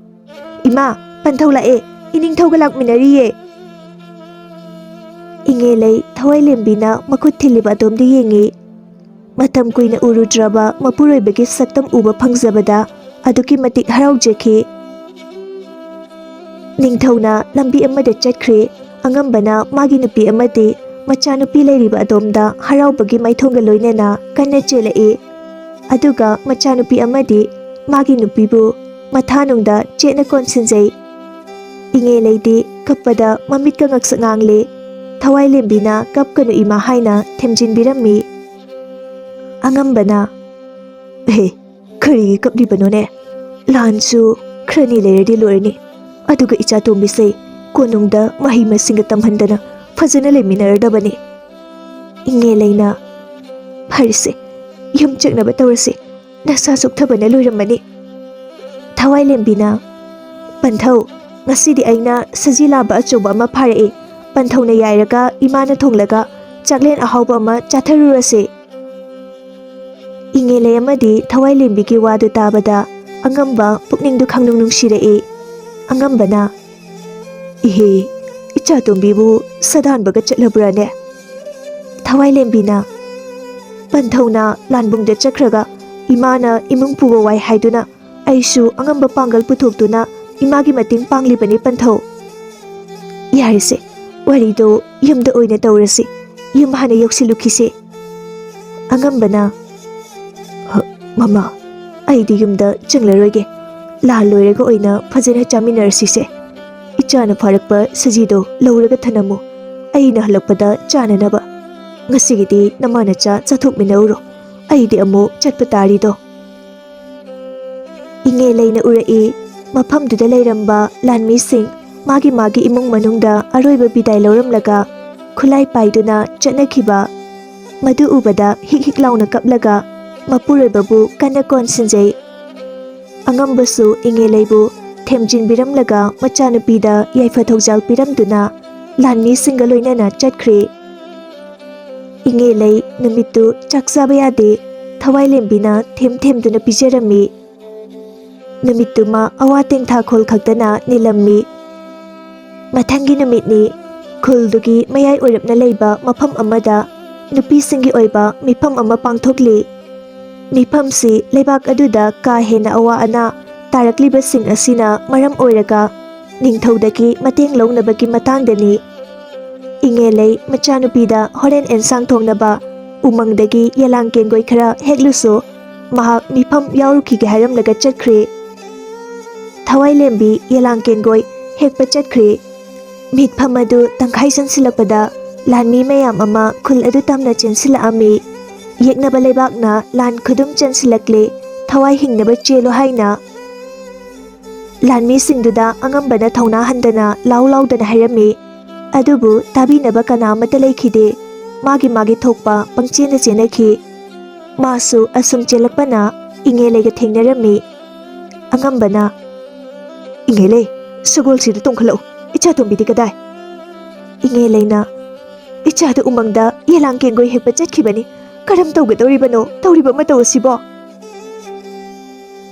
"ꯏꯃꯥ, ꯄꯟꯊꯧ ꯂꯥꯛꯑꯦ꯫ ꯏꯅꯤꯡꯊꯧꯒ ꯂꯥꯛꯃꯤꯟꯅꯔꯤꯌꯦ꯫" ꯏꯉꯦꯂꯩ ꯊꯋꯥꯏꯂꯦꯝꯕꯤꯅ ꯃꯈꯨꯠ ꯊꯤꯜꯂꯤꯕ ꯑꯗꯣꯝꯗ ꯌꯦꯡꯉꯤ꯫ ꯃꯇꯝ ꯀꯨꯏꯅ ꯎꯔꯨꯗ꯭ꯔꯕ ꯃꯄꯨꯔꯣꯏꯕꯒꯤ ꯁꯛꯇꯝ ꯎꯕ ꯐꯪꯖꯕꯗ ꯑꯗꯨꯛꯀꯤ ꯃꯇꯤꯛ ꯍꯔꯥꯎꯖꯈꯤ꯫ ꯅꯤꯡꯊꯧꯅ ꯂꯝꯕꯤ ꯑꯃꯗ ꯆꯠꯈ꯭ꯔꯦ꯫ ꯑꯉꯝꯕꯅ ꯃꯥꯒꯤ ꯅꯨꯄꯤ ꯑꯃꯗꯤ ꯃꯆꯥꯅꯨꯄꯤ ꯂꯩꯔꯤꯕ ꯑꯗꯣꯝꯗ ꯍꯔꯥꯎꯕꯒꯤ ꯃꯥꯏꯊꯣꯡꯒ ꯂꯣꯏꯅꯅ ꯀꯟꯅ ꯆꯦꯜꯂꯛꯏ꯫ ꯑꯗꯨꯒ ꯃꯆꯥꯅꯨꯄꯤ ꯑꯃꯗꯤ ꯃꯥꯒꯤ ꯅꯨꯄꯤꯕꯨ ꯃꯊꯥꯅꯨꯡꯗ ꯆꯦꯠꯅ ꯀꯣꯟꯁꯤꯟꯖꯩ꯫ ꯏꯉꯦꯂꯩꯗꯤ ꯀꯞꯄꯗ ꯃꯃꯤꯠꯀ ꯉꯛꯁꯛ ꯉꯥꯡꯂꯦ꯫ ꯊꯋꯥꯏꯂꯦꯝꯕꯤꯅ "ꯀꯞꯀꯅꯨ ꯏꯃꯥ" ꯍꯥꯏꯅ ꯊꯦꯝꯖꯤꯟꯕꯤꯔꯝꯃꯤ꯫ ꯑꯉꯝꯕꯅ, "ꯑꯦ, ꯀꯔꯤꯒꯤ ꯀꯞꯂꯤꯕꯅꯣꯅꯦ? ꯂꯥꯟꯁꯨ ꯈꯔꯅꯤ ꯂꯩꯔꯗꯤ ꯂꯣꯏꯔꯅꯤ꯫ ꯑꯗꯨꯒ ꯏꯆꯥ ꯇꯣꯝꯕꯤꯁꯦ ꯀꯣꯅꯨꯡꯗ ꯃꯍꯩ ꯃꯁꯤꯡꯒ ꯇꯝꯍꯟꯗꯅ ꯐꯖꯅ ꯂꯩꯃꯤꯟꯅꯔꯗꯕꯅꯤ꯫" ꯏꯉꯦꯂꯩꯅ, "ꯐꯔꯦꯁꯦ, ꯌꯨꯝ ꯆꯠꯅꯕ ꯇꯧꯔꯁꯤ꯫ ꯅꯁꯥ ꯆꯣꯛꯊꯕꯅ ꯂꯣꯏꯔꯝꯃꯅꯤ꯫" ꯊꯋꯥꯏꯂꯦꯝꯕꯤꯅ, "ꯄꯟꯊꯧ, ꯉꯁꯤꯗꯤ ꯑꯩꯅ ꯁꯖꯤ ꯂꯥꯕ ꯑꯆꯧꯕ ꯑꯃ ꯐꯥꯔꯛꯏ꯫ ꯄꯟꯊꯧꯅ ꯌꯥꯏꯔꯒ ꯏꯃꯥꯅ ꯊꯣꯡꯂꯒ ꯆꯥꯛꯂꯦꯟ ꯑꯍꯥꯎꯕ ꯑꯃ ꯆꯥꯊꯔꯨꯔꯁꯦ꯫" ꯏꯉꯦꯂꯩ ꯑꯃꯗꯤ ꯊꯋꯥꯏꯂꯦꯝꯕꯤꯒꯤ ꯋꯥꯗꯨ ꯇꯥꯕꯗ ꯑꯉꯝꯕ ꯄꯨꯛꯅꯤꯡꯗꯨ ꯈꯪꯅꯨꯡ ꯅꯨꯡꯁꯤꯔꯛꯏ꯫ ꯑꯉꯝꯕꯅ, "ꯏꯍꯦ, ꯏꯆꯥꯇꯣꯝꯕꯤꯕꯨ ꯁꯥꯗꯥꯟꯕꯒ ꯆꯠꯂꯕ꯭ꯔꯥꯅꯦ?" ꯊꯋꯥꯏꯂꯦꯝꯕꯤꯅ, "ꯄꯟꯊꯧꯅ ꯂꯥꯟꯕꯨꯡꯗ ꯆꯠꯈ꯭ꯔꯒ ꯏꯃꯥꯅ ꯏꯃꯨꯡ ꯄꯨꯕ ꯋꯥꯏ ꯍꯥꯏꯗꯨꯅ ꯑꯩꯁꯨ ꯑꯉꯝꯕ ꯄꯥꯡꯒꯜ ꯄꯨꯊꯣꯛꯇꯨꯅ ꯏꯃꯥꯒꯤ ꯃꯇꯦꯡ ꯄꯥꯡꯂꯤꯕꯅꯤ ꯄꯟꯊꯧ꯫" "ꯌꯥꯔꯦꯁꯦ, ꯋꯥꯔꯤꯗꯣ ꯌꯨꯝꯗ ꯑꯣꯏꯅ ꯇꯧꯔꯁꯤ꯫ ꯌꯨꯝ ꯍꯥꯟꯅ ꯌꯧꯁꯤꯜꯂꯨꯈꯤꯁꯦ꯫" ꯑꯉꯝꯕꯅ, "ꯍ, ꯃꯃꯥ, ꯑꯩꯗꯤ ꯌꯨꯝꯗ ꯆꯪꯂꯔꯣꯏꯒꯦ꯫ ꯂꯥꯟ ꯂꯣꯏꯔꯒ ꯑꯣꯏꯅ ꯐꯖꯅ ꯆꯥꯃꯤꯟꯅꯔꯁꯤꯁꯦ꯫ ꯏꯆꯥꯅ ꯐꯥꯔꯛꯄ ꯁꯖꯤꯗꯣ ꯂꯧꯔꯒ ꯊꯅꯝꯃꯨ꯫ ꯑꯩꯅ ꯍꯜꯂꯛꯄꯗ ꯆꯥꯅꯅꯕ꯫ ꯉꯁꯤꯒꯤꯗꯤ ꯅꯃꯥ ꯅꯆꯥ ꯆꯥꯊꯣꯛꯃꯤꯟꯅꯧꯔꯣ꯫ ꯑꯩꯗꯤ ꯑꯃꯨꯛ ꯆꯠꯄ ꯇꯥꯔꯤꯗꯣ꯫" ꯏꯉꯦꯂꯩꯅ ꯎꯔꯛꯏ꯫ ꯃꯐꯝꯗꯨꯗ ꯂꯩꯔꯝꯕ ꯂꯥꯟꯃꯤꯁꯤꯡ ꯃꯥꯒꯤ ꯃꯥꯒꯤ ꯏꯃꯨꯡ ꯃꯅꯨꯡꯗ ꯑꯔꯣꯏꯕ ꯕꯤꯗꯥꯏ ꯂꯧꯔꯝꯂꯒ ꯈꯨꯠꯂꯥꯏ ꯄꯥꯏꯗꯨꯅ ꯆꯠꯅꯈꯤꯕ꯫ ꯃꯗꯨ ꯎꯕꯗ ꯍꯤꯛ ꯍꯤꯛ ꯂꯥꯎꯅ ꯀꯞꯂꯒ ꯃꯄꯨꯔꯣꯏꯕꯕꯨ ꯀꯟꯅ ꯀꯣꯟꯁꯤꯟꯖꯩ꯫ ꯑꯉꯝꯕꯁꯨ ꯏꯉꯦꯂꯩꯕꯨ ꯊꯦꯝꯖꯤꯟꯕꯤꯔꯝꯂꯒ ꯃꯆꯥꯅꯨꯄꯤꯗ ꯌꯥꯏꯐ ꯊꯧꯖꯥꯜ ꯄꯤꯔꯝꯗꯨꯅ ꯂꯥꯟꯃꯤꯁꯤꯡꯒ ꯂꯣꯏꯅꯅ ꯆꯠꯈ꯭ꯔꯦ꯫ ꯏꯉꯦꯂꯩ ꯅꯨꯃꯤꯠꯇꯨ ꯆꯥꯛ ꯆꯥꯕ ꯌꯥꯗꯦ꯫ ꯊꯋꯥꯏꯂꯦꯝꯕꯤꯅ ꯊꯦꯝ ꯊꯦꯝꯗꯨꯅ ꯄꯤꯖꯔꯝꯃꯤ꯫ ꯅꯨꯃꯤꯠꯇꯨꯃ ꯑꯋꯥ ꯇꯦꯡꯊꯥꯈꯣꯜ ꯈꯛꯇꯅ ꯅꯤꯜꯂꯝꯃꯤ꯫ ꯃꯊꯪꯒꯤ ꯅꯨꯃꯤꯠꯅꯤ꯫ ꯈꯨꯜꯗꯨꯒꯤ ꯃꯌꯥꯏ ꯑꯣꯏꯔꯞꯅ ꯂꯩꯕ ꯃꯐꯝ ꯑꯃꯗ ꯅꯨꯄꯤꯁꯤꯡꯒꯤ ꯑꯣꯏꯕ ꯃꯤꯐꯝ ꯑꯃ ꯄꯥꯡꯊꯣꯛꯂꯤ꯫ ꯃꯤꯐꯝꯁꯤ ꯂꯩꯕꯥꯛ ꯑꯗꯨꯗ ꯀꯥ ꯍꯦꯟꯅ ꯑꯋꯥ ꯑꯅꯥ ꯇꯥꯔꯛꯂꯤꯕꯁꯤꯡ ꯑꯁꯤꯅ ꯃꯔꯝ ꯑꯣꯏꯔꯒ ꯅꯤꯡꯊꯧꯗꯒꯤ ꯃꯇꯦꯡ ꯂꯧꯅꯕꯒꯤ ꯃꯇꯥꯡꯗꯅꯤ꯫ ꯏꯉꯦꯂꯩ ꯃꯆꯥꯅꯨꯄꯤꯗ ꯍꯣꯔꯦꯟ ꯑꯦꯟꯁꯥꯡ ꯊꯣꯡꯅꯕ ꯎꯃꯪꯗꯒꯤ ꯌꯦꯂꯥꯡ ꯀꯦꯡꯒꯣꯏ ꯈꯔ ꯍꯦꯛꯂꯨꯁꯨ, ꯃꯍꯥꯛ ꯃꯤꯐꯝ ꯌꯥꯎꯔꯨꯈꯤꯒꯦ ꯍꯥꯏꯔꯝꯂꯒ ꯆꯠꯈ꯭ꯔꯦ꯫ ꯊꯋꯥꯏꯂꯦꯝꯕꯤ ꯌꯦꯂꯥꯡ ꯀꯦꯡꯒꯣꯏ ꯍꯦꯛꯄ ꯆꯠꯈ꯭ꯔꯦ꯫ ꯃꯤꯠꯐꯝ ꯑꯗꯨ ꯇꯪꯈꯥꯏ ꯆꯟꯁꯤꯜꯂꯛꯄꯗ ꯂꯥꯟꯃꯤ ꯃꯌꯥꯝ ꯑꯃ ꯈꯨꯜ ꯑꯗꯨ ꯇꯝꯅ ꯆꯦꯟꯁꯤꯜꯂꯛꯑꯝꯃꯤ꯫ ꯌꯦꯛꯅꯕ ꯂꯩꯕꯥꯛꯅ ꯂꯥꯟ ꯈꯨꯗꯨꯝ ꯆꯟꯁꯤꯜꯂꯛꯂꯦ, ꯊꯋꯥꯏ ꯍꯤꯡꯅꯕ ꯆꯦꯜꯂꯨ ꯍꯥꯏꯅ꯫ ꯂꯥꯟꯃꯤꯁꯤꯡꯗꯨꯗ ꯑꯉꯝꯕꯅ ꯊꯧꯅꯥ ꯍꯟꯗꯅ ꯂꯥꯎ ꯂꯥꯎꯗꯅ ꯍꯥꯏꯔꯝꯃꯤ꯫ ꯑꯗꯨꯕꯨ ꯇꯥꯕꯤꯅꯕ ꯀꯅꯥ ꯑꯃꯠꯇ ꯂꯩꯈꯤꯗꯦ꯫ ꯃꯥꯒꯤ ꯃꯥꯒꯤ ꯊꯣꯛꯄ ꯄꯪꯆꯦꯟꯗ ꯆꯦꯟꯅꯈꯤ꯫ ꯃꯥꯁꯨ ꯑꯁꯨꯝ ꯆꯦꯜꯂꯛꯄꯅ ꯏꯉꯦꯂꯩꯒ ꯊꯦꯡꯅꯔꯝꯃꯤ꯫ ꯑꯉꯝꯕꯅ, "ꯏꯉꯦꯂꯩ, ꯁꯒꯣꯜꯁꯤꯗ ꯇꯣꯡꯈꯠꯂꯛꯎ꯫ ꯏꯆꯥ ꯇꯣꯝꯕꯤꯗꯤ ꯀꯗꯥꯏ?" ꯏꯉꯦꯂꯩꯅ, "ꯏꯆꯥꯗꯨ ꯎꯃꯪꯗ ꯌꯦꯂꯥꯡ ꯀꯦꯡꯒꯣꯏ ꯍꯦꯛꯄ ꯆꯠꯈꯤꯕꯅꯤ꯫ ꯀꯔꯝ ꯇꯧꯒꯗꯧꯔꯤꯕꯅꯣ? ꯇꯧꯔꯤꯕ ꯃꯇꯧ ꯑꯁꯤꯕꯣ?"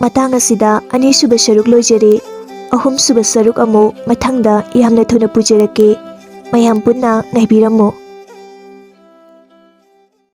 ꯃꯇꯥꯡ ꯑꯁꯤꯗ ꯑꯅꯤꯁꯨꯕ ꯁꯔꯨꯛ ꯂꯣꯏꯖꯔꯦ꯫ ꯑꯍꯨꯝꯁꯨꯕ ꯁꯔꯨꯛ ꯑꯃꯨꯛ ꯃꯊꯪꯗ ꯌꯥꯝꯅ ꯊꯨꯅ ꯄꯨꯖꯔꯛꯀꯦ꯫ ꯃꯌꯥꯝ ꯄꯨꯟꯅ ꯉꯥꯏꯕꯤꯔꯝꯃꯨ꯫